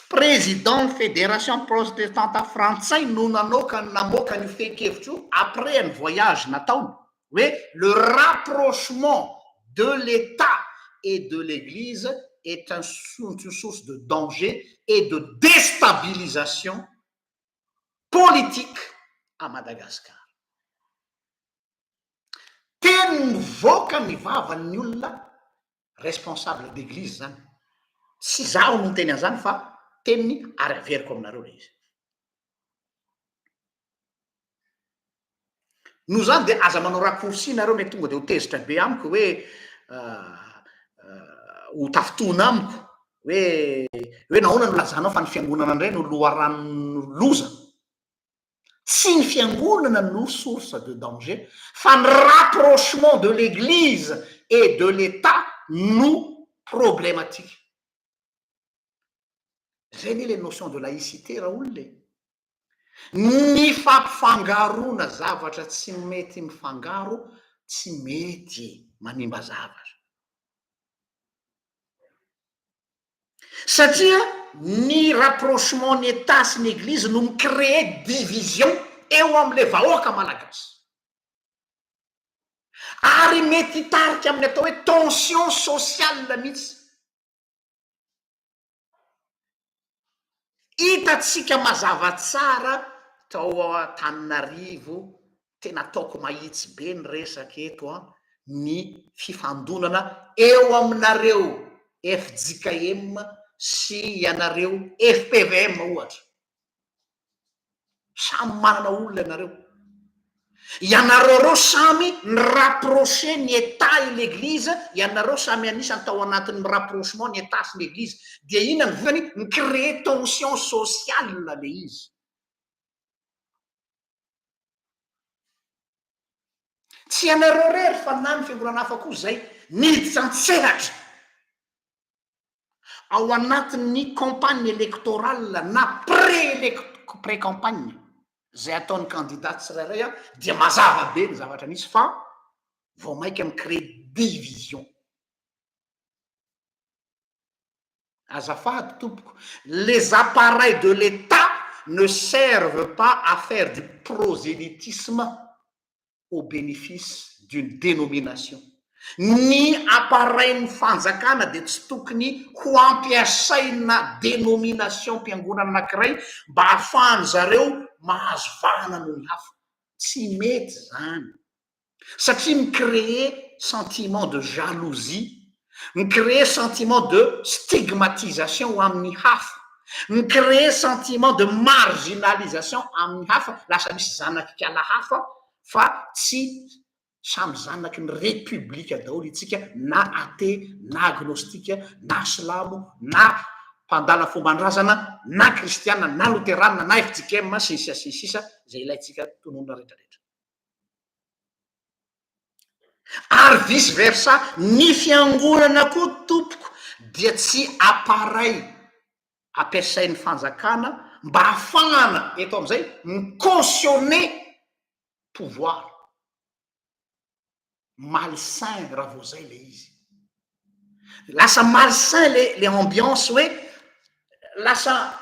président ny fédération protestante frantsay no nanaoka namoaka an'io fehin-kevitra io après ny voyage nataony hoe le rapprochement de l'Etat et de l'Eglise est un une source de danger et de déstabilisation politique à Madagascar. Teny mivoaka ny vavan'ny olona responsable d'église zany. Tsy izaho no niteny an'izany fa teniny ary averiko aminareo ilay izy. Noho izany dia aza manao raccourci nareo mety tonga dia ho tezitra be amiko hoe ho tafintohina amiko hoe hoe nahoana no lazanao fa ny fiangonana indray no loharanon'ny loza. Tsy ny fiangonana no source de danger fa ny rapprochement de l'eglise et de l'etat no problematique. Zay anie le notion de laïcité raolona e. Ny fampifangaroana zavatra tsy mety mifangaro tsy mety e, manimba zavatra. Satria ny rapprochement ny Etat sy ny Eglise no mi-créer division eo amle vahoaka malagasy. Ary mety hitarika amin'ny atao hoe tension sociale mihitsy. Hitantsika mazava tsara tao Antananarivo, tena ataoko mahitsy be ny resaka eto an, ny fifandonana eo aminareo fjkm sy ianareo fpvm ohatra. Samy manana olona ianareo. Ianareo reo samy ni-rapprocher ny Etat et l'Eglise, ianareo samy anisany tao anatin'ny rapprochement ny Etat sy ny Eglise. Dia inona ny vokany? Mi-créer tension sociale le izy. Tsy ianareo irery fa na ny fiangonana hafa koa izay niditra an-tsehatra ao anatin'ny campagne électorale na pré-élec- pré-campagne izay ataon'ny candidat tsirairay dia mazava be ny zavatra nisy fa vao mainka mi-créer division. Azafady tompoko, les appareils de l'Etat ne servent pas à faire du prosélytisme au bénéfice d'une dénomination. Ny appareil-n'ny fanjakana dia tsy tokony ho ampiasaina dénomination-mpiangonana anankiray mba ahafahan-dry zareo mahazo vahana noho ny hafa. Tsy mety izany. Satria mi-créer sentiment de jalousie, mi-créer sentiment de stigmatisation ho amin'ny hafa, mi-créer sentiment de marginalisation amin'ny hafa, lasa misy zanak'ikala hafa fa tsy samy zanaky ny République daholo itsika na athée na agnostique na silamo na mpandala fomban-drazana na kristiana na loterana na fjkm sy ny sisa sy ny sisa izay ilaintsika tononina rehetrarehetra. Ary vice versa, ny fiangonana koa tompoko dia tsy appareil ampiasain'ny fanjakana mba hahafahana eto amin'izay mi-cautionner pouvoir. Malsain raha vao zay le izy. Lasa malsain le le ambiance hoe lasa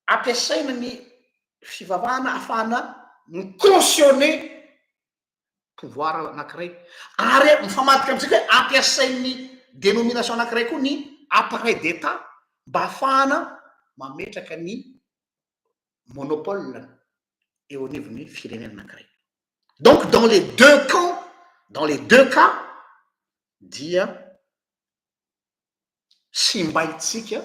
ampiasaina ny fivavahana ahafahana mi-cautionner pouvoir anankiray ary mifamadika amintsika hoe ampiasain'ny dénomination anankiray koa ny appareil d'Etat mba ahafahana mametraka ny monopole eo anivon'ny firenena anankiray. Donc dans les deux camps, dans les deux cas dia simbaintsika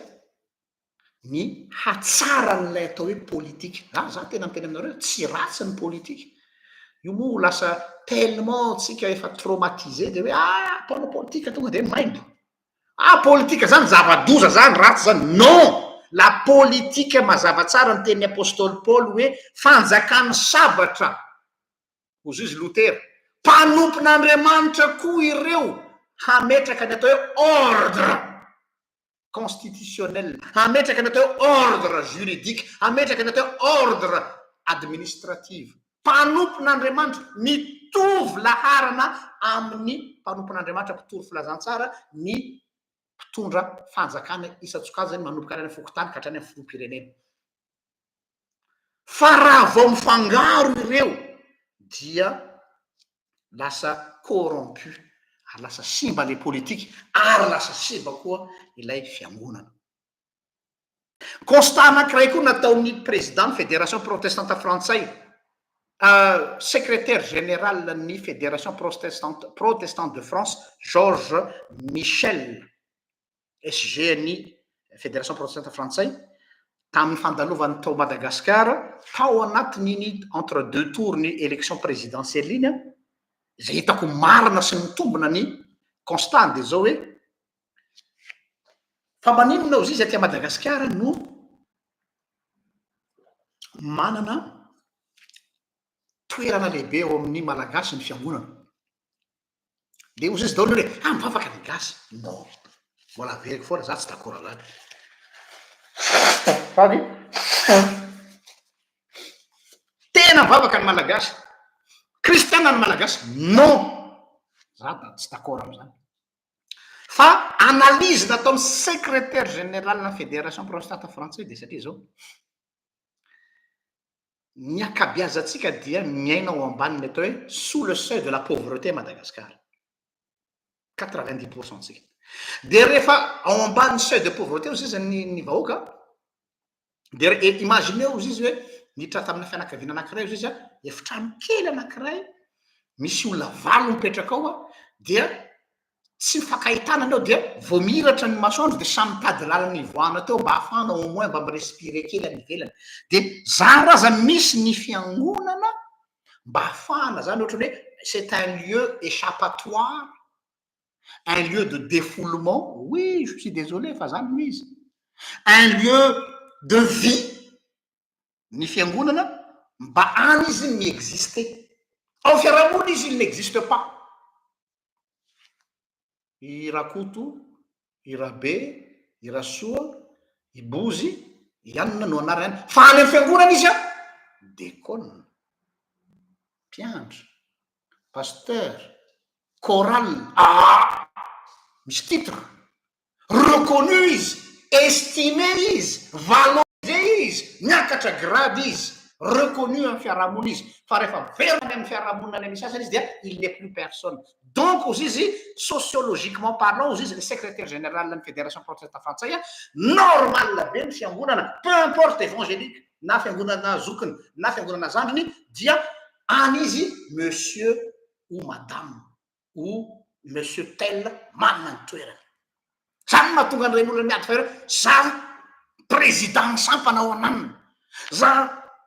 ny hatsaran'ilay atao hoe politika. Za, za tena miteny aminareo, tsy ratsy ny politika. Io moa ho lasa tellement tsika efa traumatisé de hoe ah mpanao politika tonga de maimbo. Ah politika zany zava-doza zany, ratsy zany. Non! La politique mazava tsara ny tenin'ny apostoly Paoly hoe fanjakan'ny sabatra, hozy izy Lotera. Mpanompon'Andriamanitra koa ireo hametraka ny atao hoe ordre constitutionnel, hametraka ny atao hoe ordre juridique, hametraka ny atao hoe ordre administrative. Mpanompon'Andriamanitra, mitovy laharana amin'ny mpanompon'Andriamanitra mpitory filazantsara ny mpitondra fanjakana isan-tsokajiny manomboka any amin'ny fokontany ka hatrany amin'ny filoham-pirenena. Fa raha vao mifangaro ireo dia lasa corrompu ary lasa simba le politika ary lasa simba koa ilay fiangonana. Constat anankiray koa nataon'ny président ny fédération protestante frantsay, secrétaire général ny fédération protestante protestante de France Georges Michel, SG ny fédération protestante frantsay, tamin'ny fandalovany tao Madagasikara tao anatin'iny entre deux tours ny élection présidentielle iny an, izay hitako marina sy mitombina ny constat dia zao hoe fa maninona ozy izy aty Madagasikara no manana toerana lehibe ao amin'ny Malagasy ny fiangonana. De ozy izy daholo hoe ah mivavaka ny gasy. Non, mbola averiko foana za tsy d'accord an'zany. Fady. Tena mivavaka ny Malagasy. Kristiana ny Malagasy. Non, za da tsy d'accord am'zany. Fa analyse nataon'ny secrétaire général ny fédération protestante frantsay de satria zao, ny ankabeazantsika dia miaina ao ambanin'ny atao hoe sous le seuil de la pauvreté à Madagascar. 90% tsika. De rehefa ao ambanin'ny seuil de pauvreté ozy izy ny ny vahoaka, de imaginez ozy izy hoe niditra tamina fianakaviana anankiray ozy izy a, efitrano kely anankiray, misy olona valo mipetraka ao a, dia tsy mifankahitana anao dia vao mihiratra ny masoandro dia samy mitady lalana hivoahana teo mba hahafahana au moins mba mi-respirer kely any ivelany. Dia zara aza misy ny fiangonana mba hahafahana zany ohatran'ny hoe c'est un lieu échappatoire, un lieu de défoulement, oui je suis désolé fa zany no izy, un lieu de vie ny fiangonana mba any izy mi-exister. Ao fiarahamonina izy il n'existe pas. I Rakoto, i Rabe, i Rasoa, i Bozy, i anona no anarany any. Fa any amin'ny fiangonana izy a, dekona, mpiandry, pasteur, chorale, ah! Misy titre, reconnu izy, estimé izy, valorisé izy, miakatra grade izy, reconnu amin'ny fiarahamonina izy. Fa rehefa miverina any amin'ny fiarahamonina any misy azy izy dia il n'est plus personne. Donc ozy izy, sociologiquement parlant, ozy izy le secrétaire général ny fédération protestante frantsay a, normal be ny fiangonana, peu importe évangélique na fiangonana zokiny na fiangonana zandriny, dia any izy monsieur ou madame ou monsieur tel manana ny toerany. Zany no mahatonga an'ireny olona miady fa ireo, za président ny sampana ao ananona, za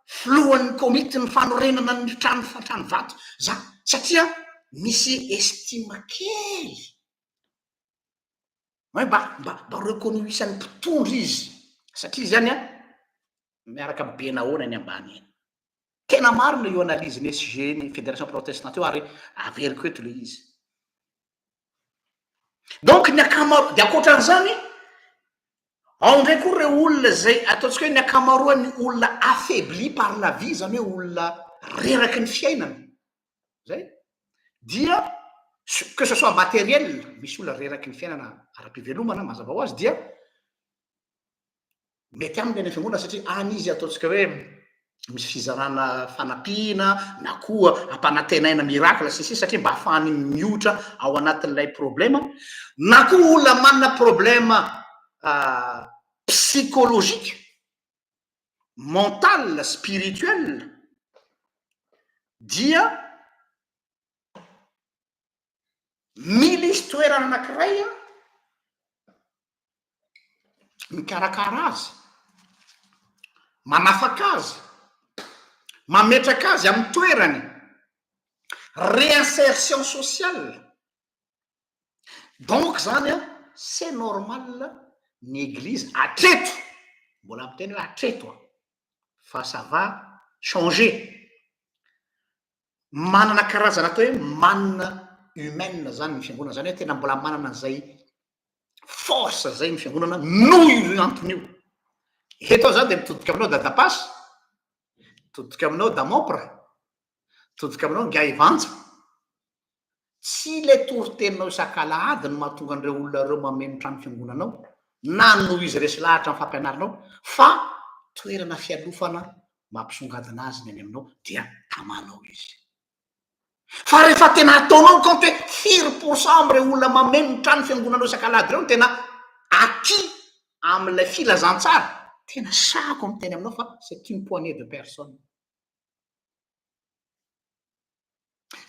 filohan'ny komity ny fanorenana ny trano trano vato, za satria misy estime kely hoe mba mba mba reconnu isan'ny mpitondra izy satria izy zany a miaraka amy be nahoana any ambany eny. Tena marina io analyse ny SG ny fédération protestante io ary averiko eto le izy. Donc ny ankamaroa, de ankoatran'izany, ao indray koa ireo olona izay ataontsika hoe ny ankamaroan'ny olona affaibli par la vie, izany hoe olona reraky ny fiainana, zay, dia que ce soit matériel, misy olona reraky ny fiainana ara-pivelomana mazava ho azy, dia mety aminy any fiangonana satria any izy ataontsika hoe misy fizarana fanampiana na koa ampanantenaina miracle sy sisa satria mba ahafahany miotra ao anatin'ilay problema, na koa olona manana problème psychologique, mental, spirituel dia mila izy toerana anankiray a mikarakara azy, manafaka azy, mametraka azy amin'ny toerany. Réinsertion sociale. Donc zany an, c'est normal ny eglizy hatreto, mbola miteny hoe hatreto an, fa ça va changer. Manana karazana atao hoe manne humaine zany ny fiangonana, zany hoe tena mbola manana an'izay force zay ny fiangonana noho io antony io. Eto aho zany de mitodika aminao dadapasy, mitodika aminao damompra, mitodika aminao ingahy Vanja. Tsy ilay toriteninao isak'alahady no mahatonga an'ireo olona ireo mameno trano fiangonanao, na noho izy resy lahatra amin'ny fampianaranao, fa toerana fialofana mampisongadina azy ny any aminao, dia tamanao izy. Fa rehefa tena ataonao ny kaonty hoe firy pour cent amin'ireo olona mameno ny trano fiangonanao isak'alahady ireo no tena acquis amin'ilay filazantsara, tena sahako miteny aminao fa c'est une poignée de personnes.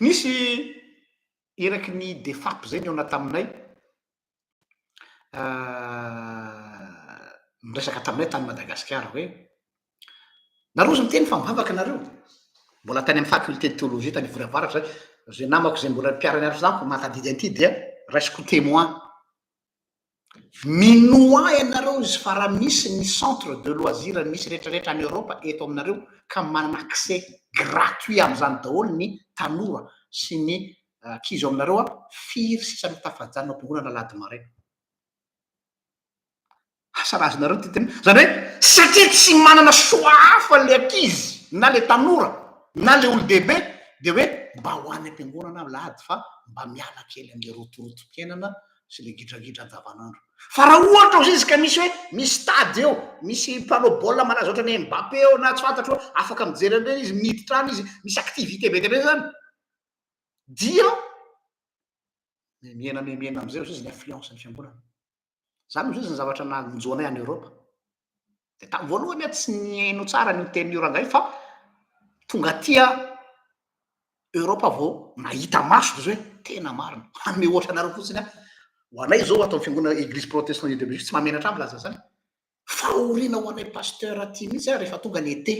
Nisy iraky ny DEFAP zay nihaona taminay, niresaka taminay tany Madagasikara hoe, nareo izy miteny fa mivavaka nareo, mbola tany amin'ny faculté de théologie tany Ivory Avaratra zay, zay namako zay mbola mpiara-mianatra tamiko mahatadidy an'ity dia raisiko témoin. Minoa ahy ianareo izy fa raha misy ny centre de loisir misy rehetra rehetra any Europe eto aminareo ka manana accès gratuit amin'izany daholo ny tanora sy ny ankizy ao aminareo an, firy sisa no tafajanona ao am-piangonana alahady maraina? Asa raha azonareo ity teny, zany hoe satria tsy manana choix hafa le ankizy na le tanora na le olon-dehibe de hoe mba ho any am-piangonana aho alahady fa mba miala kely amin'le rotorotom-piainana sy le gidragidra andavanandro. Fa raha ohatra ozy izy ka misy hoe misy stade eo, misy mpanao baolina malaza ohatran'i Mbappé eo na tsy fantatro eo, afaka mijery an'ireny izy, miditra any izy, misy activité be dia be zany, dia mihena mihena am'izay ozy izy ny influence ny fiangonana. Zany ozy izy ny zavatra nanjo anay any Europe. De tamin'ny voalohany aho tsy nihaino tsara an'io tenin'io rangahy fa tonga aty aho Europe vao nahita maso de zao hoe tena marina. Hanome ohatra anareo fotsiny aho. Ho anay zao ato amin'ny fiangonana Eglise Protestant de Belgique tsy mahamenatra ahy milaza an'izany. Fahoriana ho anay pasteur aty mihitsy aho rehefa tonga ny été.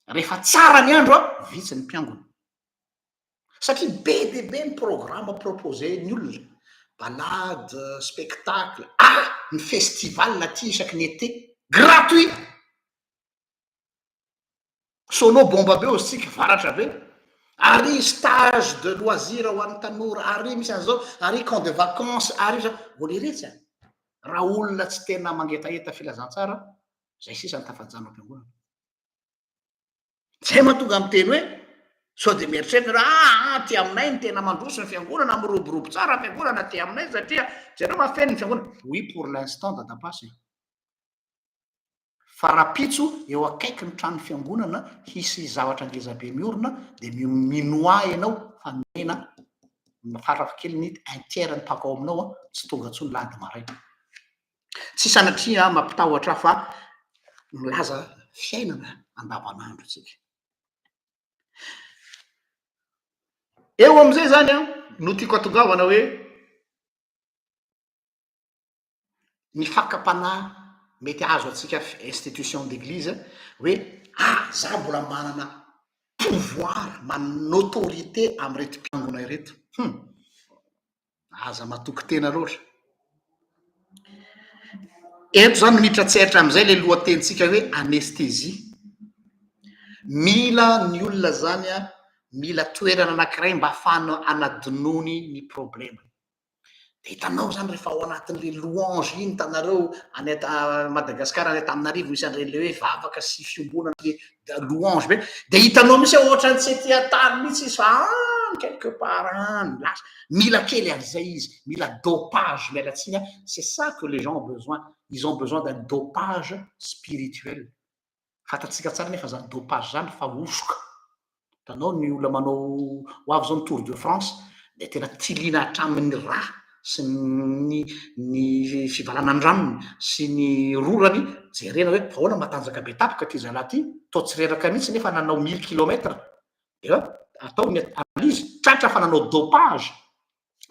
Rehefa tsara ny andro aho, vitsy ny mpiangona. Satria be dia be ny programme proposer ny olona, balade, spectacle, ah! ny festival aty isaky ny été, gratuit! Sono bomba be ozy tsika, varatra be, ary stage de loisir ho an'ny tanora, ary misy an'izao, ary camp de vacances, ary zao, oleretsy a! Raha olona tsy tena mangetaheta filazantsara, zay sisa ny tafajanona ao am-piangonana. Zay mahatonga miteny hoe sao dia mieritreritra nareo aa aty aminay no tena mandroso ny fiangonana, miroborobo tsara ny fiangonana aty aminay satria jereo fa feno ny fiangonana. Oui pour l'instant dadapasy e. Fa rahampitso eo akaiky ny trano fiangonana hisy zavatra ngeza be miorina dia minoa ianao fa mihena farafahakeliny un tiers ny mpaka ao aminao tsy tonga intsony lahady maraina. Tsy sanatria mampitahotra aho fa milaza fiainana andavanandro isika. Eo amin'izay zany an, no tiako atongavana hoe ny fakam-panahy mety ahazo antsika institution d'église hoe ah za mbola manana pouvoir, manana autorité amin'ireto mpiangona ireto. Hum! Aza matoky tena loatra. Eto zany miditra an-tsehatra amin'izay le lohatenintsika hoe anesthésie. Mila ny olona zany an, mila toerana anankiray mba ahafahana hanadinoany ny problema. De hitanao zany rehefa ao anatin'le louange iny, hitanareo any Madagascar any Antananarivo misy an'ireny le hoe vavaka sy fiombonana le louange be, de hitanao mihitsy hoe ohatran'ny tsy ety an-tany mihitsy izy fa any quelque part any, lasa. Mila kely an'izay izy, mila dopage, miala tsiny an, c'est ça que les gens ont besoin, ils ont besoin d'un dopage spirituel. Fantatsika tsara nefa zany dopage zany fa hosoka. Hitanao ny olona manao, ho avy zao ny tour de France, de tena tiliana hatramin'ny rà sy ny ny fivalanan-dranony sy ny rorany, jerena hoe ahoana matanjaka be tampoka ty zalahy ty, toa tsy reraka mihitsy nefa nanao mille kilomètre, dia atao ny analyse, tratra fa nanao dopage,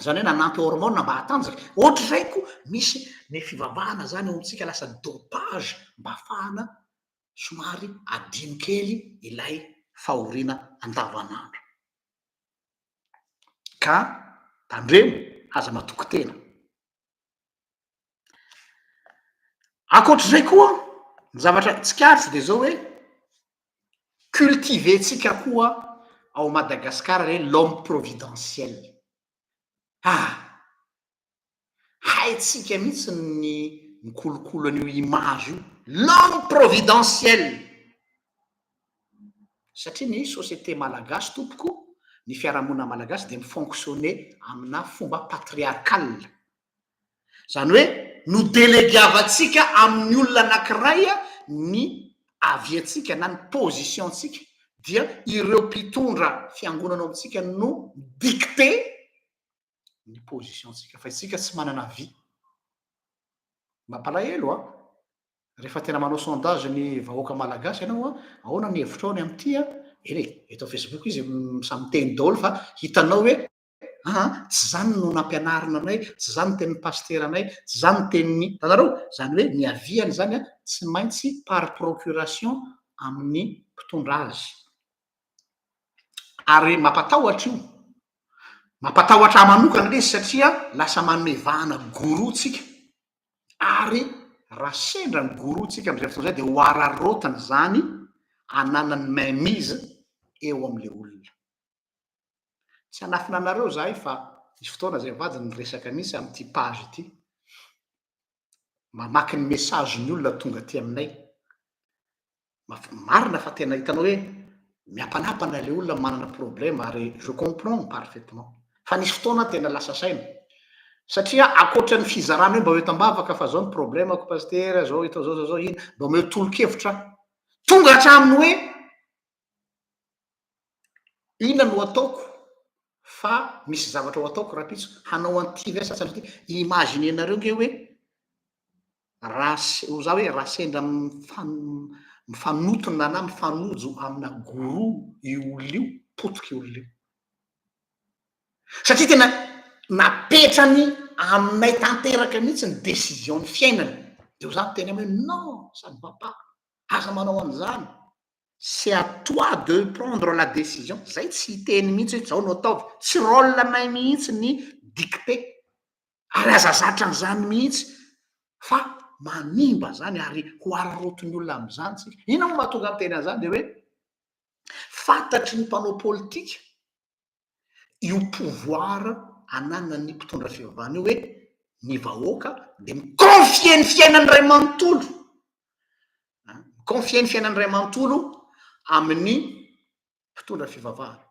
zany hoe nanampy hormone mba hatanjaka, ohatr'izay koa misy ny fivavahana zany eo amintsika lasa dopage mba ahafahana somary adino kely ilay fahoriana andavanandro. Ka tandremo, aza matoky tena. Ankoatr'izay koa, ny zavatra tsikaritro dia zao hoe, cultiver-tsika koa ao Madagasikara le l'homme providentiel. Ah! Haintsika mihitsy ny mikolokolo an'io image io, l'homme providentiel! Satria ny société malagasy tompoko, ny fiarahamonina malagasy dia mi-fonctionner amina fomba patriarcal. Izany hoe nodelegiavantsika amin'ny olona anankiray ny avis-ntsika na ny position-ntsika dia ireo mpitondra fiangonana ao amintsika no mi-dicter ny position-ntsika fa isika tsy manana avis. Mampalahelo an! Rehefa tena manao sondage ny vahoaka malagasy ianao an, ahoana ny hevitrao ny amin'ity an? Eny e, eto Facebook izy samy miteny daholo fa hitanao hoe aa tsy zany no nampianarina anay, tsy zany ny tenin'ny pasitera anay, tsy zany ny tenin'ny, hitanareo? Zany hoe ny avis-ny zany an tsy maintsy par procuration amin'ny mpitondra azy. Ary mampatahotra io. Mampatahotra ahy manokana ilay izy satria lasa manome vahana gourou tsika. Ary raha sendra ny gourou tsika amin'izay fotoana izay dia ho araraotiny izany ananany main mise eo amin'ilay olona. Tsy hanafina anareo izahay fa nisy fotoana izay mivady niresaka mihitsy amin'ity page ity. Mamaky ny message ny olona tonga aty aminay. Marina fa tena hitanao hoe miampanapana ilay olona manana problème ary je comprends parfaitement. Fa nisy fotoana aho tena lasa saina. Satria ankoatra ny fizarana hoe mba ho eto am-bavaka fa zao ny problème-ko pasitera, zao eto zao zao zao iny, mba omeo tolo-kevitra aho. Tonga hatramin'ny hoe inona no ataoko fa misy zavatra ho ataoko rahampitso, hanao an'ity ve sa tsy hanao an'ity. Imaginer-nareo nge hoe Raha ho za hoe raha sendra mifanotona na mifanojo amina gourou io olona io, potika io olona io. Satria tena napetrany aminay tanteraka mihitsy ny décision ny fiainany. De ho za miteny aminy hoe non, ça ne va pas, aza manao an'izany, c'est à toi de prendre la décision, zay tsy hiteny mihitsy hoe zao no ataovy, tsy rôle nay mihitsy ny dicter. Ary aza zatra an'izany mihitsy fa manimba zany ary ho araraotin'ny olona amin'izany tsika. Inona moa mahatonga miteny an'izany dia hoe fantatry ny mpanao politika io pouvoir ananan'ny mpitondra fivavahana io hoe ny vahoaka dia mi-confier ny fiainany iray manontolo, mi-confier ny fiainany iray manontolo amin'ny mpitondra fivavahana.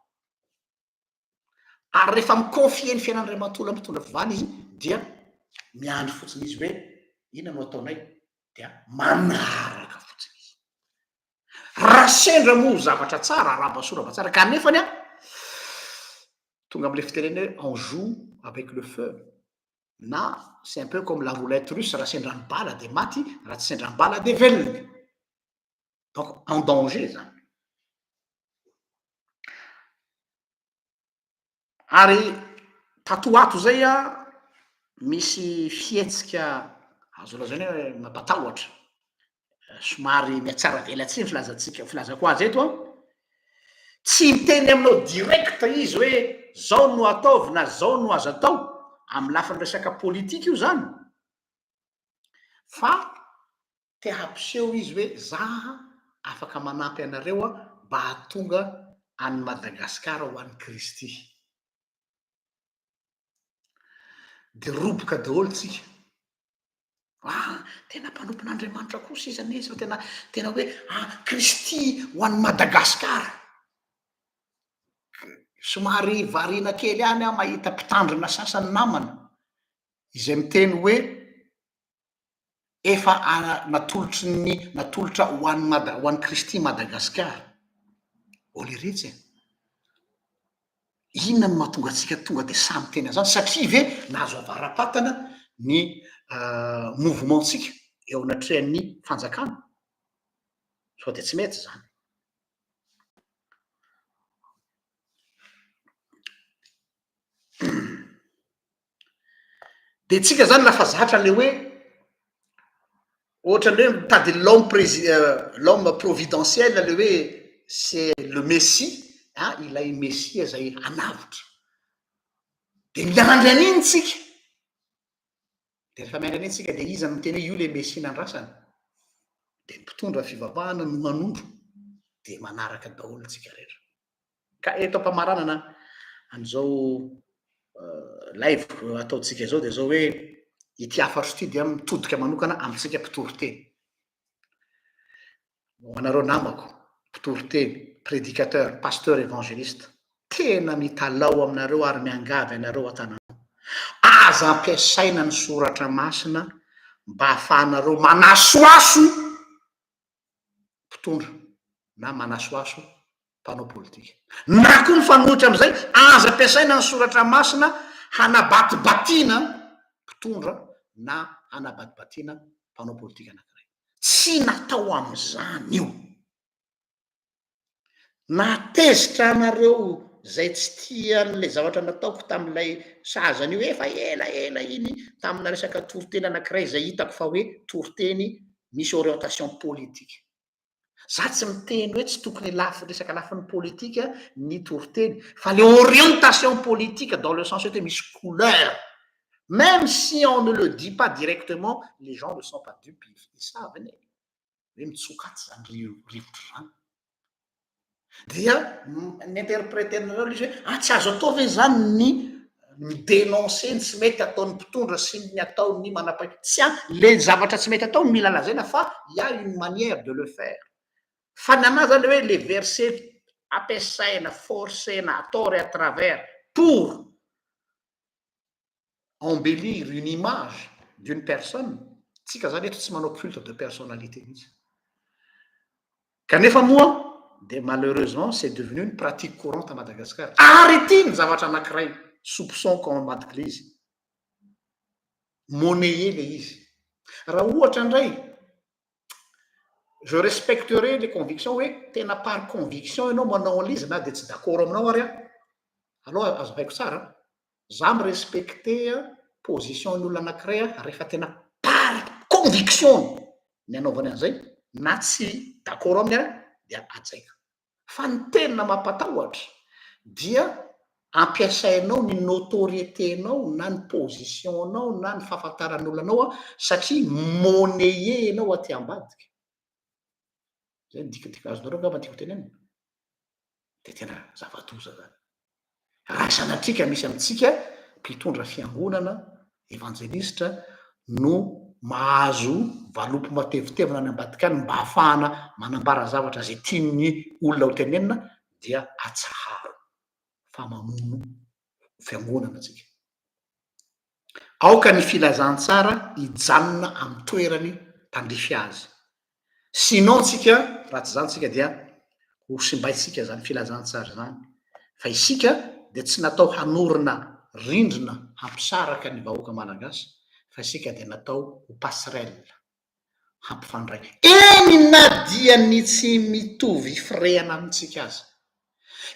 Ary rehefa mi-confier ny fiainany iray manontolo amin'ny mpitondra fivavahana izy dia miandry fotsiny izy hoe inona no ataonay dia manaraka fotsiny izy. Raha sendra moa zavatra tsara, arahaba soa arahaba tsara, kanefany an, tonga amin'ilay fitenenana hoe on joue avec le feu na c'est un peu comme la roulette russe, raha sendra ny bala dia maty, raha tsy sendra ny bala dia velona. Donc en danger zany. Ary tato ho ato zay an, misy fihetsika azo lazaina hoe mampatahotra, somary mihatsara velatsihy ny filazantsika, filazako azy eto an, tsy miteny aminao direct izy hoe zao no ataovy na zao no aza atao, amin'ny lafiny resaka politika io zany, fa Te hampiseho izy hoe za afaka manampy anareo aho mba hahatonga an'i Madagasikara ho an'i Kristy. Dia roboka daholo tsika. Ah, tena mpanompon'Andriamanitra kosa izy anie, sao tena tena hoe ah, Kristy ho an'i Madagasikara. Somary variana kely ihany aho mahita mpitandrina sasany namana izay miteny hoe efa natolotry ny natolotra ho an'i Mada ho an'i Kristy Madagasikara. Ô leretsy e! Inona no mahatonga antsika tonga dia sahy miteny an'izany? Satria ve nahazo avara-patana ny mouvement-ntsika eo anatrehan'ny fanjakana? Sao dia tsy mety izany? De tsika zany lafa zatra le hoe ohatran'ny hoe mitady l'homme prési- l'homme providentiel le hoe c'est le messie an, ilay messia zay hanavotra. De miandry an'iny tsika. De rehefa miandry an'iny tsika de iza no miteny hoe io le Mesia nandrasana? De ny mpitondra fivavahana no manondro, de manaraka daholo tsika rehetra. Ka eto am-pamaranana an'izao live ataontsika izao dia izao hoe ity hafatro ity dia mitodika manokana amintsika mpitory teny. Ho anareo namako, mpitory teny, prédicateur, pasteur évangéliste, tena mitalaho aminareo ary miangavy anareo an-tananao. Aza ampiasaina ny soratra masina mba hahafahanareo manasohaso mpitondra na manasohaso mpanao politika. Na koa mifanohitra amin'izay, aza ampiasaina ny soratra masina hanabatibatiana mpitondra na hanabatibatiana mpanao politika anankiray. Tsy natao amin'izany io. Nahatezitra anareo izay tsy tia an'ilay zavatra nataoko tamin'ilay sahaza an'io efa ela ela iny tamina resaka toriteny anankiray izay hitako fa hoe toriteny misy orientation politique. Za tsy miteny hoe tsy tokony lafy resaka lafiny politika ny toriteny fa le orientation politique dans le sens hoe misy couleur même si on ne le dit pas directement les gens ne sont pas dupes ils savent anie hoe mitsoka atsy zany rivotra zany. Dia ni-interpreter-nareo ilay izy hoe ah tsy azo atao ve zany ny mi-denoncer ny tsy mety ataon'ny mpitondra sy ny ataon'ny manam-pahefana. Tsy an, le zavatra tsy mety atao no mila lazaina fa il y a une manière de le faire. Fa ny anah zany le hoe le verset ampiasaina, forcer-na, à tort et à travers pour embellir une image d'une personne, tsika zany eto tsy manao culte de personnalité mihitsy. Kanefa moa de malheureusement c'est devenu une pratique courante à Madagascar. Ary ity ny zavatra anankiray soupçon-ko ao ambadik'ilay izy. Monnaie le izy. Raha ohatra indray, je respecterai les convictions hoe tena par conviction ianao manao an'ilay izy na dia tsy d'accord aminao ary aho. Aloha azavaiko tsara an. Za mi-respecter position ny olona anankiray aho rehefa tena par conviction ny anaovany an'izay na tsy d'accord aminy aho dia hajaiko. Fa ny tena mampatahotra dia ampiasainao ny notoriété-nao na ny position-nao na ny fahafantaran'olona anao satria monnaie ianao aty ambadika. Zay ny dikadika azonareo angamba tiako tenenina. Dia tena zava-doza zany. Raha sanatria ka misy amintsika mpitondra fiangonana, evanjelistra, no mahazo valopy matevitevina any ambadika any mba hahafahana manambara zavatra izay tian'ny olona ho tenenina dia atsaharo fa mamono fiangonana tsika. Aoka ny filazantsara hijanona amin'ny toerany tandrify azy. Sinon tsika, raha tsy izany tsika dia ho simbaintsika izany filazantsara izany. Fa isika dia tsy natao hanorina rindrina hampisaraka ny vahoaka malagasy fa isika dia natao ho passerelle hampifandray. Eny na dia ny tsy mitovy firehana amintsika aza.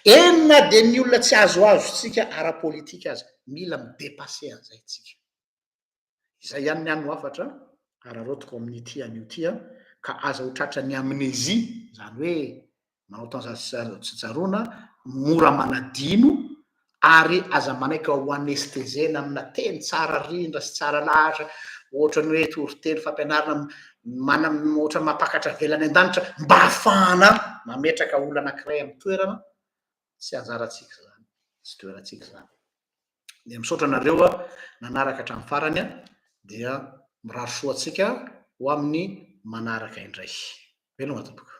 Eny na dia ny olona tsy azoazontsika ara-politika aza. Mila mi-depasser an'izay tsika. Izay ihany ny ahy no hafatra araraotiko amin'ity anio ity an, ka aza ho tratran'ny amnésie, izany hoe manao temps tsy tsaroana, mora manadino, ary aza manaiky ho anesthéser-na amina teny tsara rindra sy tsara lahatra, ohatran'ny hoe toriteny fampianarana mana ohatran'ny mampakatra vela any an-danitra, mba hahafahana mametraka olona anankiray amin'ny toerana, tsy anjarantsika izany, tsy toerantsika izany. Dia misaotra anareo nanaraka hatramin'ny farany dia mirary soa antsika ho amin'ny manaraka indray. Veloma tompoko.